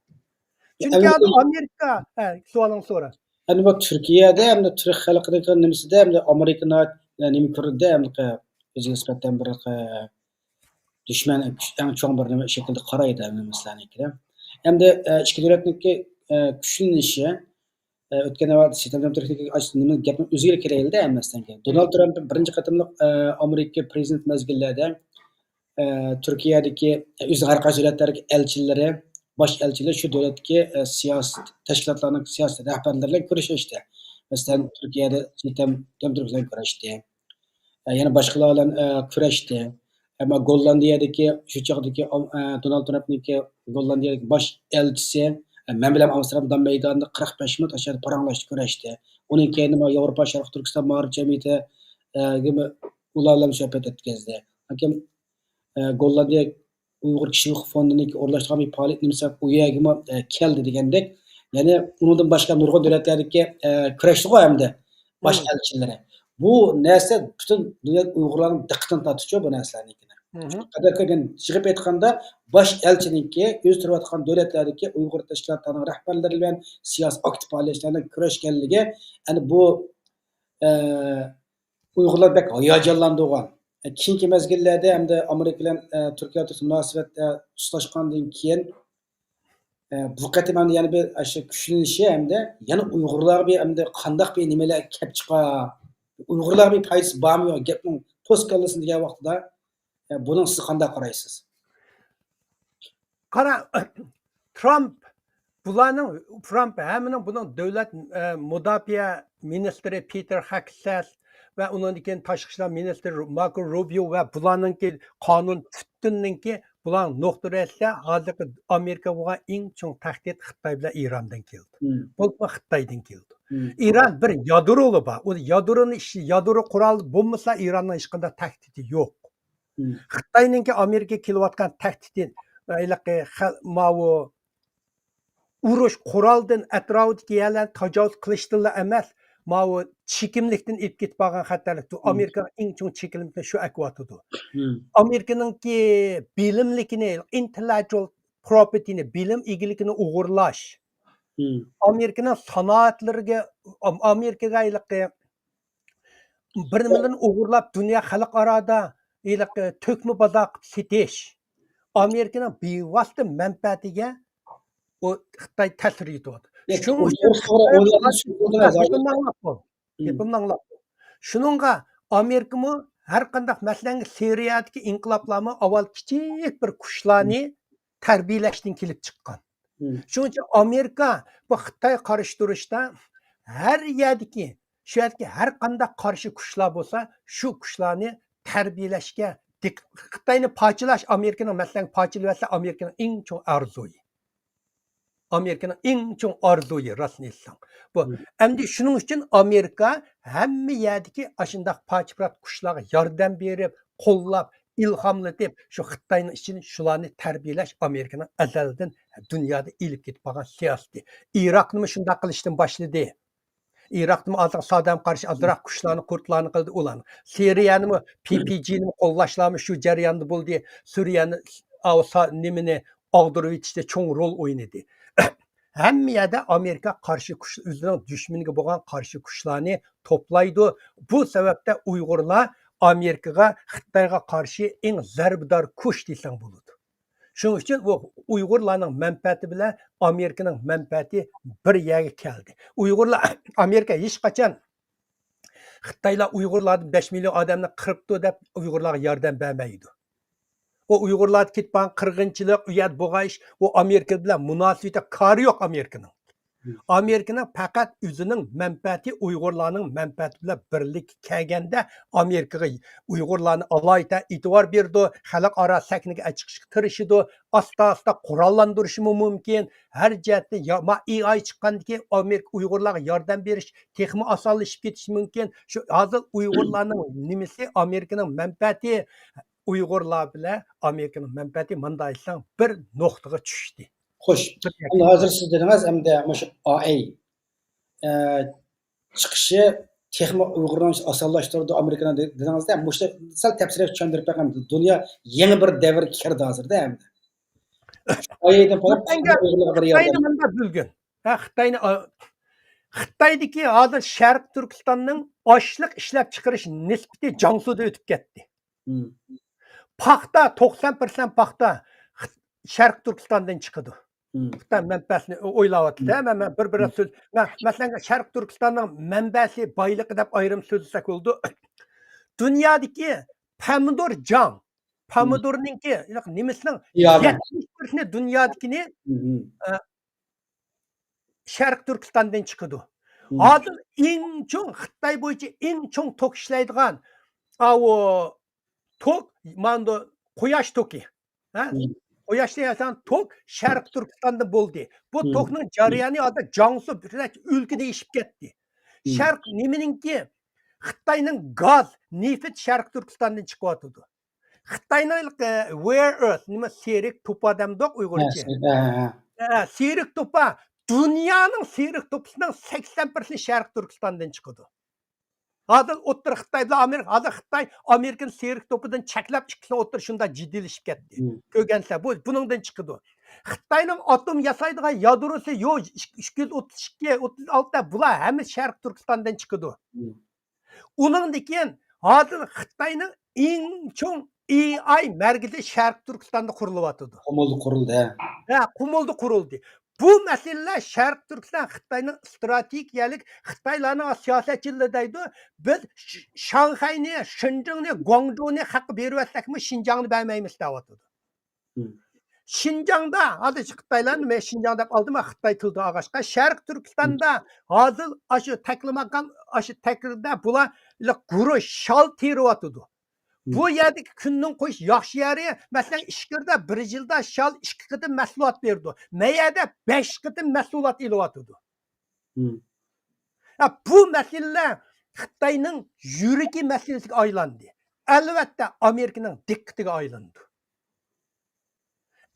چۈنكى ئەمدى ھازىر ئامېرىكا، ھە، سوئالىڭنى سورا. ئەمدى بۇ تۈركىيەدە، ئەمدى تۈرك خەلقىنىڭ نېمىسىدە، ئەمدى ئامېرىكا ناھايىتى نېمە كۆردى، ئەمدى ئۆزىگە نىسبەتەن بىر، ئە، دۈشمەن، ئەڭ چوڭ بىر نېمە شەكىلدە قارايدۇ، ئەمدى مەسىلەنىڭكىدە. ئەمدى، ئە، ئىككى دۆلەتنىڭكى، ئە، كۈچلىنىشى، ئە، ئۆتكەن نەۋەتتە سېتەم تەمتىرىكلىك نېمە گەپنىڭ ئۆزىگە كېلەيلى-دە، ھەممىسىدىن كېيىن. دونالد ترامپ بىرىنچى قېتىملىق، ئە، ئامېرىكا پرېزىدېنت مەزگىللەردە، ئە، تۈركىيەدىكى، ئە، ئۆزىنىڭ ھەر قايسى دۆلەتلەردىكى ئەلچىلىرى، باش ئەلچىلىرى شۇ دۆلەتتىكى، ئە، سىياسىي تەشكىلاتلارنىڭ سىياسىي رەھبەرلىرى بىلەن كۆرۈشۈشتى. مەسىلەن، تۈركىيەدە سېتەم تەمتىرىك بىلەن كۆرۈشتى. ئە، يەنە باشقىلار بىلەن، ئە، كۆرۈشتى. ئەمما گوللاندىيەدىكى، شۇ چاغدىكى ئام-، ئە، دونالد ترامپنىڭكى گوللاندىيەدىكى باش ئەلچىسى، ئە، مەن بىلەن ئامستېردام مەيدانىدا قىرىق بەش مىنۇت ئاشۇ يەردە پاراڭلاشتى، كۆرۈشتى. ئۇنىڭ كەينىدىن ياۋروپا شەرقىي تۈركىستان مائارىپ جەمئىيىتى، ئە، گىمۇ-، ئۇلار بىلەن سۆھبەت ئۆتكۈزدى. لېكىن، ئە، گوللاندىيە ئۇيغۇر كىشىلىك فوندىنىڭكى ئورۇنلاشتۇرغان بىر پائالىيەت نېمىسى ئۇ يەرگىمۇ، ئە، كەلدى دېگەندەك. يەنى ئۇنىڭدىن باشقا نۇرغۇن دۆلەتلەردىكى، ئە، كۈرەشتىغۇ ئەمدى باش مم. ئەلچىلىرى. بۇ نەرسە پۈتۈن دۇنيا ئۇيغۇرلارنىڭ دىققىتىنى تارتىدۇ بۇ نەرسىلەرنىڭكىنى. مم. شۇ قەدەر كۆپ، يەنى يىغىپ ئېيتقاندا، باش ئەلچىنىڭكى ئۆزى تۇرۇۋاتقان دۆلەتلەردىكى ئۇيغۇر تەشكىلاتلارنىڭ رەھبەرلىرى بىلەن سىياسىي ئاكتىپ پائالىيەتچىلەرنىڭ كۆرۈشكەنلىكى، يەنى بۇ، ئە، ئۇيغۇرلار بەك ھاياجانلاندۇرغان. ئە، كېيىنكى مەزگىللەردە ھەمدە ئامېرىكا بىلەن، ئە، تۈركىيە ئوتتۇرىسىدا مۇناسىۋەت، ئە، تۇتاشقاندىن كېيىن، ئە، بۇ قېتىم ھەمدە يەنە بىر ئاشۇ كۈچلىنىشى ھەمدە يەنە ئۇيغۇرلارغا بىر ھەمدە قانداق بىر نېمىلەر كەپ چىقار، ئۇيغۇرلارغا بىر پايدىسى بارمۇ يوق، گەپنىڭ پوست كاللىسىنى دېگەن ۋاقتىدا، ئە، بۇنىڭ سىز قانداق قارايسىز؟ قارا، ترامپ، بۇلارنىڭ، ترامپ ھەممىنىڭ، بۇنىڭ دۆلەت، ئە، مۇداپىئە مىنىستىرى پېتېر خېگسېت ۋە ئۇنىڭدىن كېيىن تاشقى ئىشلار مىنىستىرى ماركو روبىيو ۋە بۇلارنىڭكى قانۇن پۈتۈننىڭكى، بۇلار نۇقتىئى رەئىسلەر ھازىرقى ئامېرىكىغا بولغان ئەڭ چوڭ تەھدىت خىتاي بىلەن ئىراندىن كېلىدۇ. مم. بولۇپمۇ خىتايدىن كېلىدۇ. مم. ئىران بىر يادرولى بار. ئۇ يادرونى ئىش-، يادرو قورالى بولمىسا ئىراننىڭ ھېچقانداق تەھدىتى يوق. مم. خىتاينىڭكى ئامېرىكىغا كېلىۋاتقان تەھدىتى، ھېلىقى خە-، ماۋۇ ئۇرۇش قورالدىن ئەتراپىدىكى يەرلەرنى تاجاۋۇز قىلىشتىنلا ئەمەس، ماۋۇ چېكىملىكتىن ئېلىپ كېتىپ بارغان خەتەرلىكتۇر. مم. ئامېرىكا ئەڭ چوڭ چېكىملىكنى شۇ ئەكىۋاتىدۇ. مم. ئامېرىكىنىڭكى بىلىملىكىنى، ئىنتېللېكچۇئال پروپېرتىنى، بىلىم ئىگىلىكىنى ئوغرىلاش. مم. ئامېرىكىنىڭ سانائەتلىرىگە، ئام-، ئامېرىكىغا ھېلىقى بىر نېمىلەرنى ئوغرىلاپ، دۇنيا خەلقئارادا ھېلىقى تۆكمە بازار قىلىپ سېتىش، ئامېرىكىنىڭ بىۋاسىتە مەنپەئەتىگە ئۇ خىتاي تەسىر يېتىۋاتىدۇ. شۇنىڭ ئۈچۈن گېپىمنى ئاڭلاپ بول. شۇنىڭغا ئامېرىكىمۇ ھەر قانداق، مەسىلەن، سىرىيەدىكى ئىنقىلابلارمۇ ئاۋۋال كىچىك بىر قۇشلارنى تەربىيەلەشتىن كېلىپ چىققان. مم. شۇنىڭ ئۈچۈن ئامېرىكا بۇ خىتايغا قارشى تۇرۇشتا ھەر يەردىكى، شۇ يەردىكى ھەر قانداق قارشى كۈچلەر بولسا، شۇ كۈچلەرنى تەربىيەلەشكە دىق-، خىتاينى پارچىلاش ئامېرىكىنىڭ، مەسىلەن، پارچىلىۋەتسە ئامېرىكىنىڭ ئەڭ چوڭ ئارزۇيى. ئامېرىكىنىڭ ئەڭ چوڭ ئارزۇيى، راستىنى ئېيتساڭ. بۇ، مم. ئەمدى شۇنىڭ ئۈچۈن ئامېرىكا ھەممە يەردىكى ئاشۇنداق پارچە-پۇرات كۈچلەرگە ياردەم بېرىپ، قوللاپ، ئىلھاملىتىپ، شۇ خىتاينىڭ ئىچىدە شۇلارنى تەربىيەلەش ئامېرىكىنىڭ ئەزەلدىن دۇنيادا ئېلىپ كېتىپ بارغان سىياسىتى. ئىراقنىمۇ شۇنداق قىلىشتىن باشلىدى. ئىراقنىمۇ ئازراق سادام قارشى ئازراق كۈچلەرنى، قۇرتلارنى قىلدى ئۇلارنى. سىرىيەنىمۇ پى پى جىنىمۇ قوللاشلارمۇ شۇ جەرياندا بولدى. سۈرىيەنى، ئاۋۇ سا-، نېمىنى ئاغدۇرۇۋېتىشتە چوڭ رول ئوينىدى. ھەممە يەردە ئامېرىكا قارشى كۈچ، ئۆزىنىڭ دۈشمىنىگە بولغان قارشى كۈچلەرنى توپلايدۇ. بۇ سەۋەبتە ئۇيغۇرلار ئامېرىكىغا، خىتايغا قارشى ئەڭ زەربىدار كۈچ دېسەڭ بولىدۇ. شۇنىڭ ئۈچۈن ئۇ ئۇيغۇرلارنىڭ مەنپەئەتى بىلەن ئامېرىكىنىڭ مەنپەئەتى بىر يەرگە كەلدى. ئۇيغۇرلار، ئامېرىكا ھېچقاچان خىتايلار ئۇيغۇرلاردىن بەش مىليون ئادەمنى قىرىپتۇ دەپ ئۇيغۇرلارغا ياردەم بەرمەيدۇ. ئۇ ئۇيغۇرلاردا كېتىپ بارغان قىرغىنچىلىق، ئۇ يەردە بولغان ئىش، ئۇ ئامېرىكا بىلەن مۇناسىۋىتى، كارى يوق ئامېرىكىنىڭ. ئامېرىكىنىڭ پەقەت ئۆزىنىڭ مەنپەئەتى، ئۇيغۇرلارنىڭ مەنپەئەتى بىلەن بىرلىككە كەلگەندە، ئامېرىكىغا ئۇيغۇرلارنى ئالاھىدە ئېتىبار بېرىدۇ، خەلقئارا سەھنىگە چىقىشقا تىرىشىدۇ، ئاستا-ئاستا قوراللاندۇرۇشىمۇ مۇمكىن. ھەر جەھەتتە يا-، ما-، ئېي ئاي چىققاندىكى ئامېرىكا ئۇيغۇرلارغا ياردەم بېرىش تېخىمۇ ئاسانلىشىپ كېتىشى مۇمكىن. شۇ ھازىر ئۇيغۇرلارنىڭ نېمىسى، ئامېرىكىنىڭ مەنپەئەتى، ئۇيغۇرلار بىلەن ئامېرىكىنىڭ مەنپەئەتى مۇنداق ئېيتساڭ بىر نۇقتىغا چۈشتى. خوش. بىر ئەمدى ھازىر سىز دېدىڭىز، ئەمدى مۇشۇ ئا ئەي، ئە، چىقىشى تېخىمۇ ئۇيغۇرلارنى ئاسانلاشتۇردى ئامېرىكىنىڭ دېدىڭىزدە، مۇشۇنى سەل تەپسىلىي چۈشەندۈرۈپ بېقىڭ. دۇنيا يېڭى بىر دەۋرگە كىردى ھازىردا ئەمدى. ئا ئەيدىن پەقەت خىتاينى مۇنداق بىلگىن. ھە، خىتاينى، ئا، خىتايدىكى ھازىر شەرقىي تۈركىستاننىڭ ئاشلىق ئىشلەپچىقىرىش نىسبىتى جياڭسۇدا ئۆتۈپ كەتتى. مم. پاختا، توقسان پىرسەنت پاختا خىت-، شەرقىي تۈركىستاندىن چىقىدۇ. مم. خىتاي مەنبەسىنى ئو-، ئويلاۋاتىدۇ. مم. ھەممە، ھەممە بىر-بىرلەپ مم. سۆز-، مە-، مەسىلەن، شەرقىي تۈركىستاننىڭ مەنبەسى، بايلىقى دەپ ئايرىم سۆزلىسەك بولىدۇ. دۇنيادىكى پەمىدۇر جاڭ، مم. پەمىدۇرنىڭكى، ياق، نېمىسىنىڭ يا، يەتمىش پىرسەنتى دۇنيادىكىنى، مم. ئە، شەرقىي تۈركىستاندىن چىقىدۇ. مم. ھازىر ئەڭ چوڭ، خىتاي بويىچە ئەڭ چوڭ توك ئىشلەيدىغان، ئاۋۇ توك، ماندۇ، قۇياش توكى. ھە؟ مم. قۇياشتىن ياسالغان توك شەرقىي تۈركىستاندا بولدى. بۇ مم. توكنىڭ جەريانى ھازىر جياڭسۇ بىر نەچچە ئۆلكىدە ئېشىپ كەتتى. مم. شەرق نېمىنىڭكى؟ خىتاينىڭ گاز، نېفىت شەرقىي تۈركىستاندىن چىقىۋاتىدۇ. خىتاينىڭ، ئە، rare earth، نېمە، سېرىك توپا دەمدۇق ئۇيغۇرچە. ھە، سېرىك، ھە، ھە، ھە. ھە، سېرىك توپا، دۇنيانىڭ سېرىك توپىسىنىڭ سەكسەن پىرسەنتى شەرقىي تۈركىستاندىن چىقىدۇ. ھازىر ئوتتۇرا خىتاي بىلەن ئامېرىكا، ھازىر خىتاي ئامېرىكىنى سېرىك توپىدىن چەكلەپ، ئىككىسىنى ئوتتۇرا شۇنداق جىددىيلىشىپ كەتتى. مم. كۆرگەنسىلەر، بۇ، بۇنىڭدىن چىقىدۇ. خىتاينىڭ ئاتوم ياسايدىغان يادروسى يو ئىككى يۈز ئوتتۇز ئىككى، ئوتتۇز ئالتە، بۇلار ھەممىسى شەرقىي تۈركىستاندىن چىقىدۇ. مم. ئۇنىڭدىن كېيىن ھازىر خىتاينىڭ ئەڭ چوڭ ئېي ئاي مەركىزى شەرقىي تۈركىستاندا قۇرۇلۇۋاتىدۇ. قۇمۇلدا قۇرۇلدى، ھە. ھە، قۇمۇلدا قۇرۇلدى. بۇ مەسىلىلەر شەرقىي تۈركىستان خىتاينىڭ ئىستراتېگىيەلىك، خىتايلارنىڭ سىياسەتچىلىرى دەيدۇ، بىز ش-، شاڭخەينى، شېنجېڭنى، گۇاڭجۇنى خەققە بېرىۋەتسەكمۇ، شىنجاڭنى بەرمەيمىز دەۋاتىدۇ. مم. شىنجاڭدا، ھازىر خىتايلارنى مەن شىنجاڭ دەپ ئالدىم، خىتاي تىلىدا ئالغاچقا، شەرقىي تۈركىستاندا ھازىر ئاشۇ تەكلىماكان، ئاشۇ تەكرىدە بۇلار گۇرۇچ، شال تېرىۋاتىدۇ. مم. بۇ يەردىكى كۈننىڭ قويۇش ياخشى يېرى، مەسىلەن، ئىچكىرىدە بىر يىلدا شال ئىككى قېتىم مەھسۇلات بېرىدۇ. مەيەردە بەش قېتىم مەھسۇلات ئېلىۋاتىدۇ. مم. ھە، بۇ مەسىلىلەر خىتاينىڭ يۈرىكى مەسىلىسىگە ئايلاندى. ئەلۋەتتە، ئامېرىكىنىڭ دىققىتىگە ئايلىنىدۇ.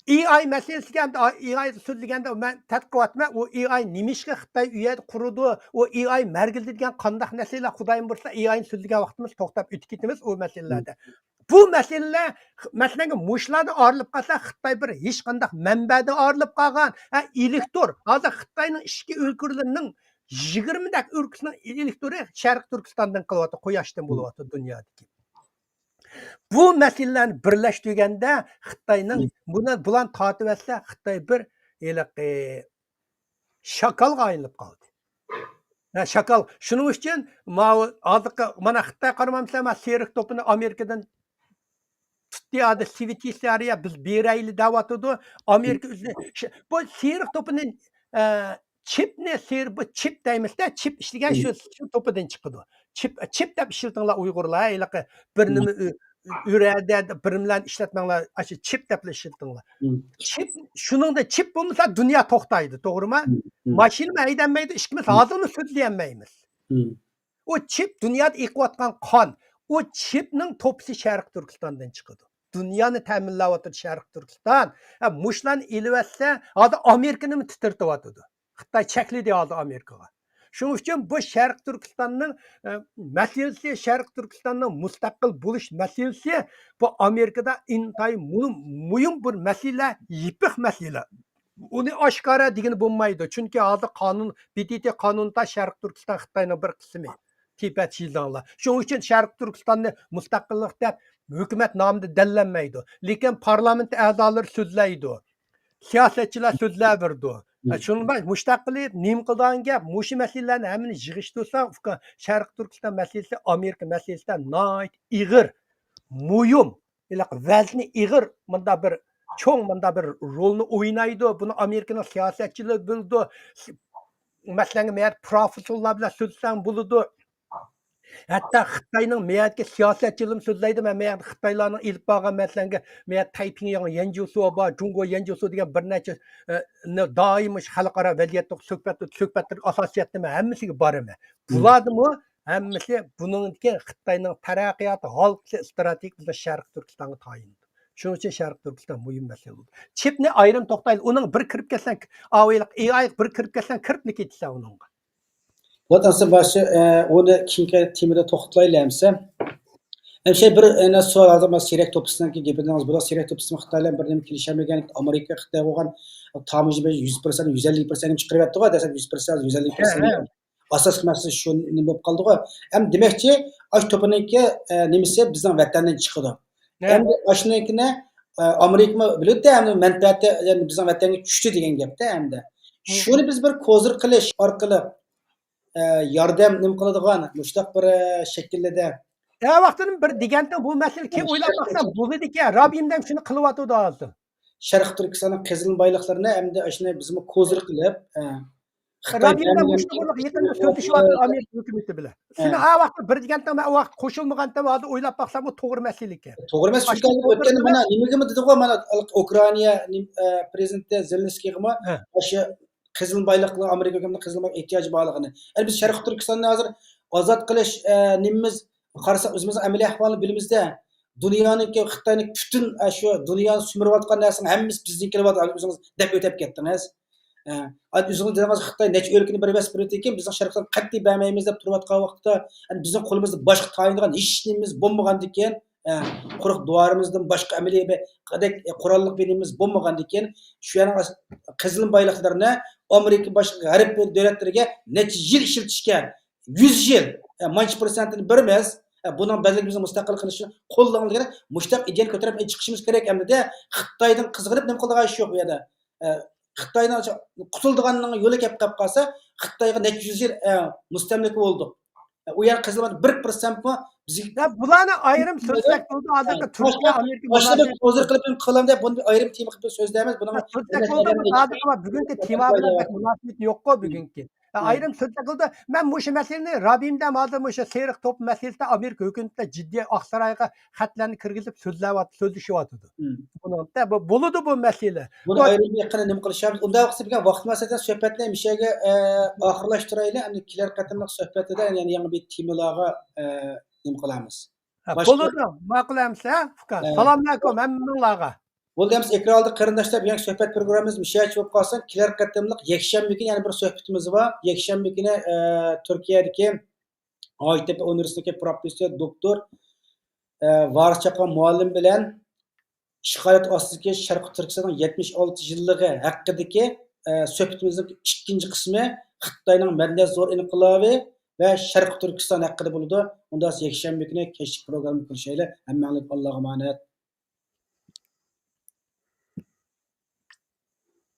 ئېي ئاي مەسىلىسىگە ئەمدى، ئېي ئاي سۆزلىگەندە مەن تەتقىقاتمەن، ئۇ ئېي ئاي نېمىشقا خىتاي ئۇ يەردە قۇرىدۇ، ئۇ ئېي ئاي مەركىزى دېگەن قانداق نەرسىلەر، خۇدايىم بۇيرۇسا، ئېي ئاينى سۆزلىگەن ۋاقتىمىز توختاپ ئۆتۈپ كېتىمىز ئۇ مەسىلىلەردە. بۇ مەسىلىلەر، مەسىلەن، مۇشۇلاردىن ئايرىلىپ قالسا، خىتاي بىر ھېچقانداق مەنبەدىن ئايرىلىپ قالغان، ھە، ئېلېكتور، ھازىر خىتاينىڭ ئىچكى ئۆلكىلىرىنىڭ يىگىرمىدەك ئۆلكىسىنىڭ ئېلېكتورى شەرقىي تۈركىستاندىن قېلىۋاتىدۇ، قۇياشتىن بولۇۋاتىدۇ دۇنيادىكى. بۇ مەسىلىلەرنى بىرلەشتۈرگەندە خىتاينىڭ مم. بۇنى، بۇلارنى تارتىۋەتسە، خىتاي بىر ھېلىقى شاكالغا ئايلىنىپ قالدى. ھە، شاكال. شۇنىڭ ئۈچۈن ماۋۇ ھازىرقى، مانا، خىتاي قارىمامسىلەر، مانا، سېرىق توپىنى ئامېرىكىدىن تۇتتى، ھازىر سۋېتىي سارىيا بىز بېرەيلى دەۋاتىدۇ. ئامېرىكا ئۆزى، ش-، بۇ سېرىق توپىنى، ئە، چىپنى سېرىق، بۇ چىپ دەيمىزدە، چىپ ئىشلىگەن شۇ، شۇ توپىدىن چىقىدۇ. چىپ، چىپ دەپ ئىشلىتىڭلار ئۇيغۇرلار، ھېلىقى بىر نېمە ئۆ-، ئۆرەدە، بىر نېمىلەرنى ئىشلەتمەڭلار، ئاشۇ چىپ دەپلا ئىشلىتىڭلار. چىپ، شۇنىڭدا چىپ بولمىسا دۇنيا توختايدۇ، توغرىمۇ؟ ماشىنىمۇ ھەيدەلمەيدۇ، ئىككىمىز ھازىرمۇ سۆزلىيەلمەيمىز. ئۇ چىپ دۇنيادا ئېقىۋاتقان قان. ئۇ چىپنىڭ توپىسى شەرقىي تۈركىستاندىن چىقىدۇ. دۇنيانى تەمىنلەۋاتىدۇ شەرقىي تۈركىستان. ھە، مۇشۇلارنى ئېلىۋەتسە، ھازىر ئامېرىكىنىمۇ تىترىتىۋاتىدۇ. خىتاي چەكلىدى ھازىر ئامېرىكىغا. شۇنىڭ ئۈچۈن بۇ شەرقىي تۈركىستاننىڭ، ئە، مەسىلىسى، شەرقىي تۈركىستاننىڭ مۇستەقىل بولۇش مەسىلىسى، بۇ ئامېرىكىدا ئىنتايىن مۇ-، مۇھىم بىر مەسىلە، يېپىق مەسىلە. ئۇنى ئاشكارا دېگىلى بولمايدۇ. چۈنكى ھازىر قانۇن، ب ت ت قانۇندا شەرقىي تۈركىستان خىتاينىڭ بىر قىسمى. تىبەت شىنجاڭلار. شۇنىڭ ئۈچۈن شەرقىي تۈركىستاننى مۇستەقىللىق دەپ ھۆكۈمەت نامىدا دەللەنمەيدۇ. لېكىن پارلامېنت ئەزالىرى سۆزلەيدۇ. سىياسەتچىلەر سۆزلەۋېرىدۇ. مم. شۇنىڭ بىلەن مۇشۇنداق قىلىپ، نېمە قىلىدىغان گەپ؟ مۇشۇ مەسىلىلەرنى ھەممىنى يىغىشتۇرساڭ، ئۇكا، شەرقىي تۈركىستان مەسىلىسى ئامېرىكا مەسىلىسىدە ناھايىتى ئېغىر، مۇھىم، ھېلىقى ۋەزنى ئېغىر، مۇنداق بىر چوڭ، مۇنداق بىر رولنى ئوينايدۇ. بۇنى ئامېرىكىنىڭ سىياسەتچىلىرى بىلىدۇ. مەسىلەن، مەيەر پروفېسسورلار بىلەن سۆزلىسەڭ بولىدۇ. ھەتتا خىتاينىڭ مەيەردىكى سىياسەتچىلىرىمۇ سۆزلەيدۇ. مەن مەيەردە خىتايلارنىڭ ئېلىپ بارغان، مەسىلەنگە، مەيەر تەيپىڭياڭ يەنجيۇسۇ بار، جۇڭگو يەنجيۇسۇ دېگەن بىر نەچچە، ئە، نى دائىم مۇشۇ خەلقئارا ۋەزىيەتتە سۆھبەت، سۆھبەتلەرگە ئاساسىيەتنى مەن ھەممىسىگە بارىمەن. بۇلاردىمۇ ھەممىسى بۇنىڭدىكى خىتاينىڭ تەرەققىيات ھالقىسى ئىستراتېگىيە بىزنىڭ شەرقىي تۈركىستانغا تايىنىدۇ. شۇنىڭ ئۈچۈن شەرقىي تۈركىستان مۇھىم مەسىلە بولدى. چىپنى ئايرىم توختايلى. ئۇنىڭ بىر كىرىپ كەتسەڭ، ئاۋۇ ھېلىقى ئېي ئاي بىر كىرىپ كەتسەڭ كىرىپلا كېتىسەن ئۇنىڭغا. بولاتسا باشچى، ئە، ئۇنى كېيىنكى تېمىدا توختىلايلى ئەمسە. ئەمسە بىر، ئەنە، سوئال ھازىر مانا سېرىك توپىسىنىڭكى گېپىنىڭىز، بۇرا سېرىك توپىسىمۇ خىتاي بىلەن بىر نېمە كېلىشەلمىگەن، ئامېرىكا خىتاي بولغان تاموژنا بىلەن يۈز پىرسەنت، يۈز ئەللىك پىرسەنت چىقىرىۋەتتىغۇ، دەسلەپ يۈز پىرسەنت، يۈز ئەللىك پىرسەنت. ھە، ھە. ئاساسلىق مەسىلە شۇ نېمە بولۇپ قالدىغۇ. ئەمدى دېمەكچى، ئاشۇ توپىنىڭكى، ئە، نېمىسى بىزنىڭ ۋەتەندىن چىقىدۇ. ھە. ئەمدى ئاشۇنىڭكىنى، ئە، ئامېرىكىمۇ بىلىدۇ، ئەمدى مەنپەئەتى، يەنى بىزنىڭ ۋەتەنگە چۈشتى دېگەن گەپتە ئەمدى. ھە. شۇنى بىز بىر كوزىر قىلىش ئارقىلىق، ئە، ياردەم نېمە قىلىدىغان مۇشۇنداق بىر، ئە، شەكىلدە. ھە، ۋاقتىدىن بىر دېگەنتىڭ بۇ مەسىلىنى كىم ئويلاپ باقسا بولىدىكەن، رابىيىم دەم شۇنى قىلىۋاتىدۇ ھازىر. شەرقىي تۈركىستاننىڭ قېزىلما بايلىقلىرىنى ئەمدى ئاشۇنى بىزمۇ كوزىر قىلىپ، ئە، خىتاي رابىيە بىلەن مۇشۇ يېقىندا سۆزلىشىۋاتىدۇ ئامېرىكا ھۆكۈمىتى بىلەن. سېنى ئا ۋاقىتتا بىر دېگەنتىڭ، مەن ئۇ ۋاقىت قوشۇلمىغانتىم، ھازىر ئويلاپ باقسام، ئۇ توغرا مەسىلە ئىكەن. توغرا مەسىلە، چۈنكى ئۆتكەندە مانا نېمىگىمۇ دېدىغۇ، مانا ئۇكرائىنا پرېزىدېنتى زېلېنسكىيغىمۇ ئاشۇ قىزىل بايلىقلار، ئامېرىكا ھۆكۈمىتىنىڭ قىزىل بايلىق ئېھتىياجى بارلىقىنى. ئەمدى بىز شەرقىي تۈركىستاننى ھازىر ئازاد قىلىش، ئە، نېمىمىز، قارىساق، ئۆزىمىزنىڭ ئەمەلىي ئەھۋالىنى بىلىمىزدە، دۇنيانىڭكى، خىتاينىڭ پۈتۈن، ئە، شۇ دۇنيانى سۈمۈرۈۋاتقان نەرسىنىڭ ھەممىسى بىزنىڭكى بولۇۋاتىدۇ. ئۆزىڭىز دەپ ئۆتۈپ كەتتىڭىز. ئە، ئۆزىڭىز دېدىڭىز، خىتاي نەچچە ئۆلكىنى بىر ئەۋەتسە بېرىدىكەن، بىزنىڭ شەرقتىن قەتئىي بەرمەيمىز دەپ تۇرۇۋاتقان ۋاقىتتا، ئەمدى بىزنىڭ قولىمىزدا باشقا تايىنىدىغان ھېچ نېمىمىز بولمىغاندىكىن، ئە، قۇرۇق دۇئالىرىمىزدىن باشقا ئەمەلىي بىر قىلدەك قوراللىق بىر نېمىمىز بولمىغاندىكىن، شۇ يەرنىڭ قىزىل بايلىقلىرىنى ئامېرىكا باشقا غەرب دۆلەتلىرىگە نەچچە يىل ئىشلىتىشكە، يۈز يىل، ئە، مانچە پىرسەنتىنى بېرىمىز، ئە، بۇنىڭ بەدىلىگە بىزنىڭ مۇستەقىل قىلىشنى قوللاڭ دېگەن مۇشۇنداق ئىدىيەنى كۆتۈرۈپ چىقىشىمىز كېرەك. ئەمدىدە خىتايدىن قىزغىنىپ نېمە قىلىدىغان ئىش يوق بۇ يەردە. ئە، خىتاينىڭ قۇتۇلىدىغاننىڭ يولى كەپ قېلىپ قالسا، خىتايغا نەچچە يۈز يىل، ئە، مۇستەملىكە بولدۇق. ئە، ئۇ يەر قىزىلمادا بىر پىرسەنتمۇ بىزگە يا، بۇلارنى ئايرىم سۆزلەك بولدى، ھازىرقى تۈركىيە، ئامېرىكا باشقا بىر ھازىر قىلىپ قىلامدە، بۇنى بىر ئايرىم تېما قىلىپ سۆزلەيمىز. بۇنىڭ سۆزلەك بولدى، ھازىرقى بۈگۈنكى تېما بىلەن بەك مۇناسىۋىتى يوققۇ بۈگۈنكى. ئايرىم سۆزلەر قىلدى. مەن مۇشۇ مەسىلىنى رابىيەم دەم ھازىر مۇشۇ سېرىق توپى مەسىلىسىدە ئامېرىكا ھۆكۈمىتى جىددىي ئاقسارايغا خەتلەرنى كىرگۈزۈپ سۆزلەۋاتىدۇ، سۆزلىشىۋاتىدۇ. بۇنىڭدا بۇ، بولىدۇ بۇ مەسىلە. بۇنى ئايرىم يېقىندا نېمە قىلىشىمىز؟ ئۇنداق ۋاقىتتا بىر ۋاقىت مەسىلىدە سۆھبەتنى مىشەگە، ئە، ئاخىرلاشتۇرايلى. ئەمدى كېلەر قېتىملىق سۆھبەتتە يەنە يېڭى بىر تېمىلارغا، ئە، نېمە قىلىمىز؟ ھە، باشقا بولىدۇ، ماقۇل ئەمىسە، ئۇكا. ئە، سالاملىكۇم ھەممىڭلارغا. بولدى، ئەمىسە ئېكران ئالدى قېرىنداشلار، بۇ يەنە سۆھبەت پروگراممىمىز مۇشۇ يەرچە بولۇپ قالسۇن. كېلەر قېتىملىق يەكشەنبە كۈنى يەنە بىر سۆھبىتىمىز بار. يەكشەنبە كۈنى، ئە، تۈركىيەدىكى ھايتېپە ئۇنىۋېرسىتېتىدىكى پروفېسسور، دوكتور، ئە، ۋارىس چاققان مۇئەللىم بىلەن ئىشغالىيەت ئاستىدىكى شەرقىي تۈركىستاننىڭ يەتمىش ئالتە يىللىقى ھەققىدىكى، ئە، سۆھبىتىمىزنىڭ ئىككىنچى قىسمى خىتاينىڭ مەدەنىيەت زور ئىنقىلابى ۋە شەرقىي تۈركىستان ھەققىدە بولىدۇ. ئۇنداق يەكشەنبە كۈنى كەچلىك پروگرامما كۆرۈشەيلى. ھەممەڭلارنى ئاللاغا ئامانەت.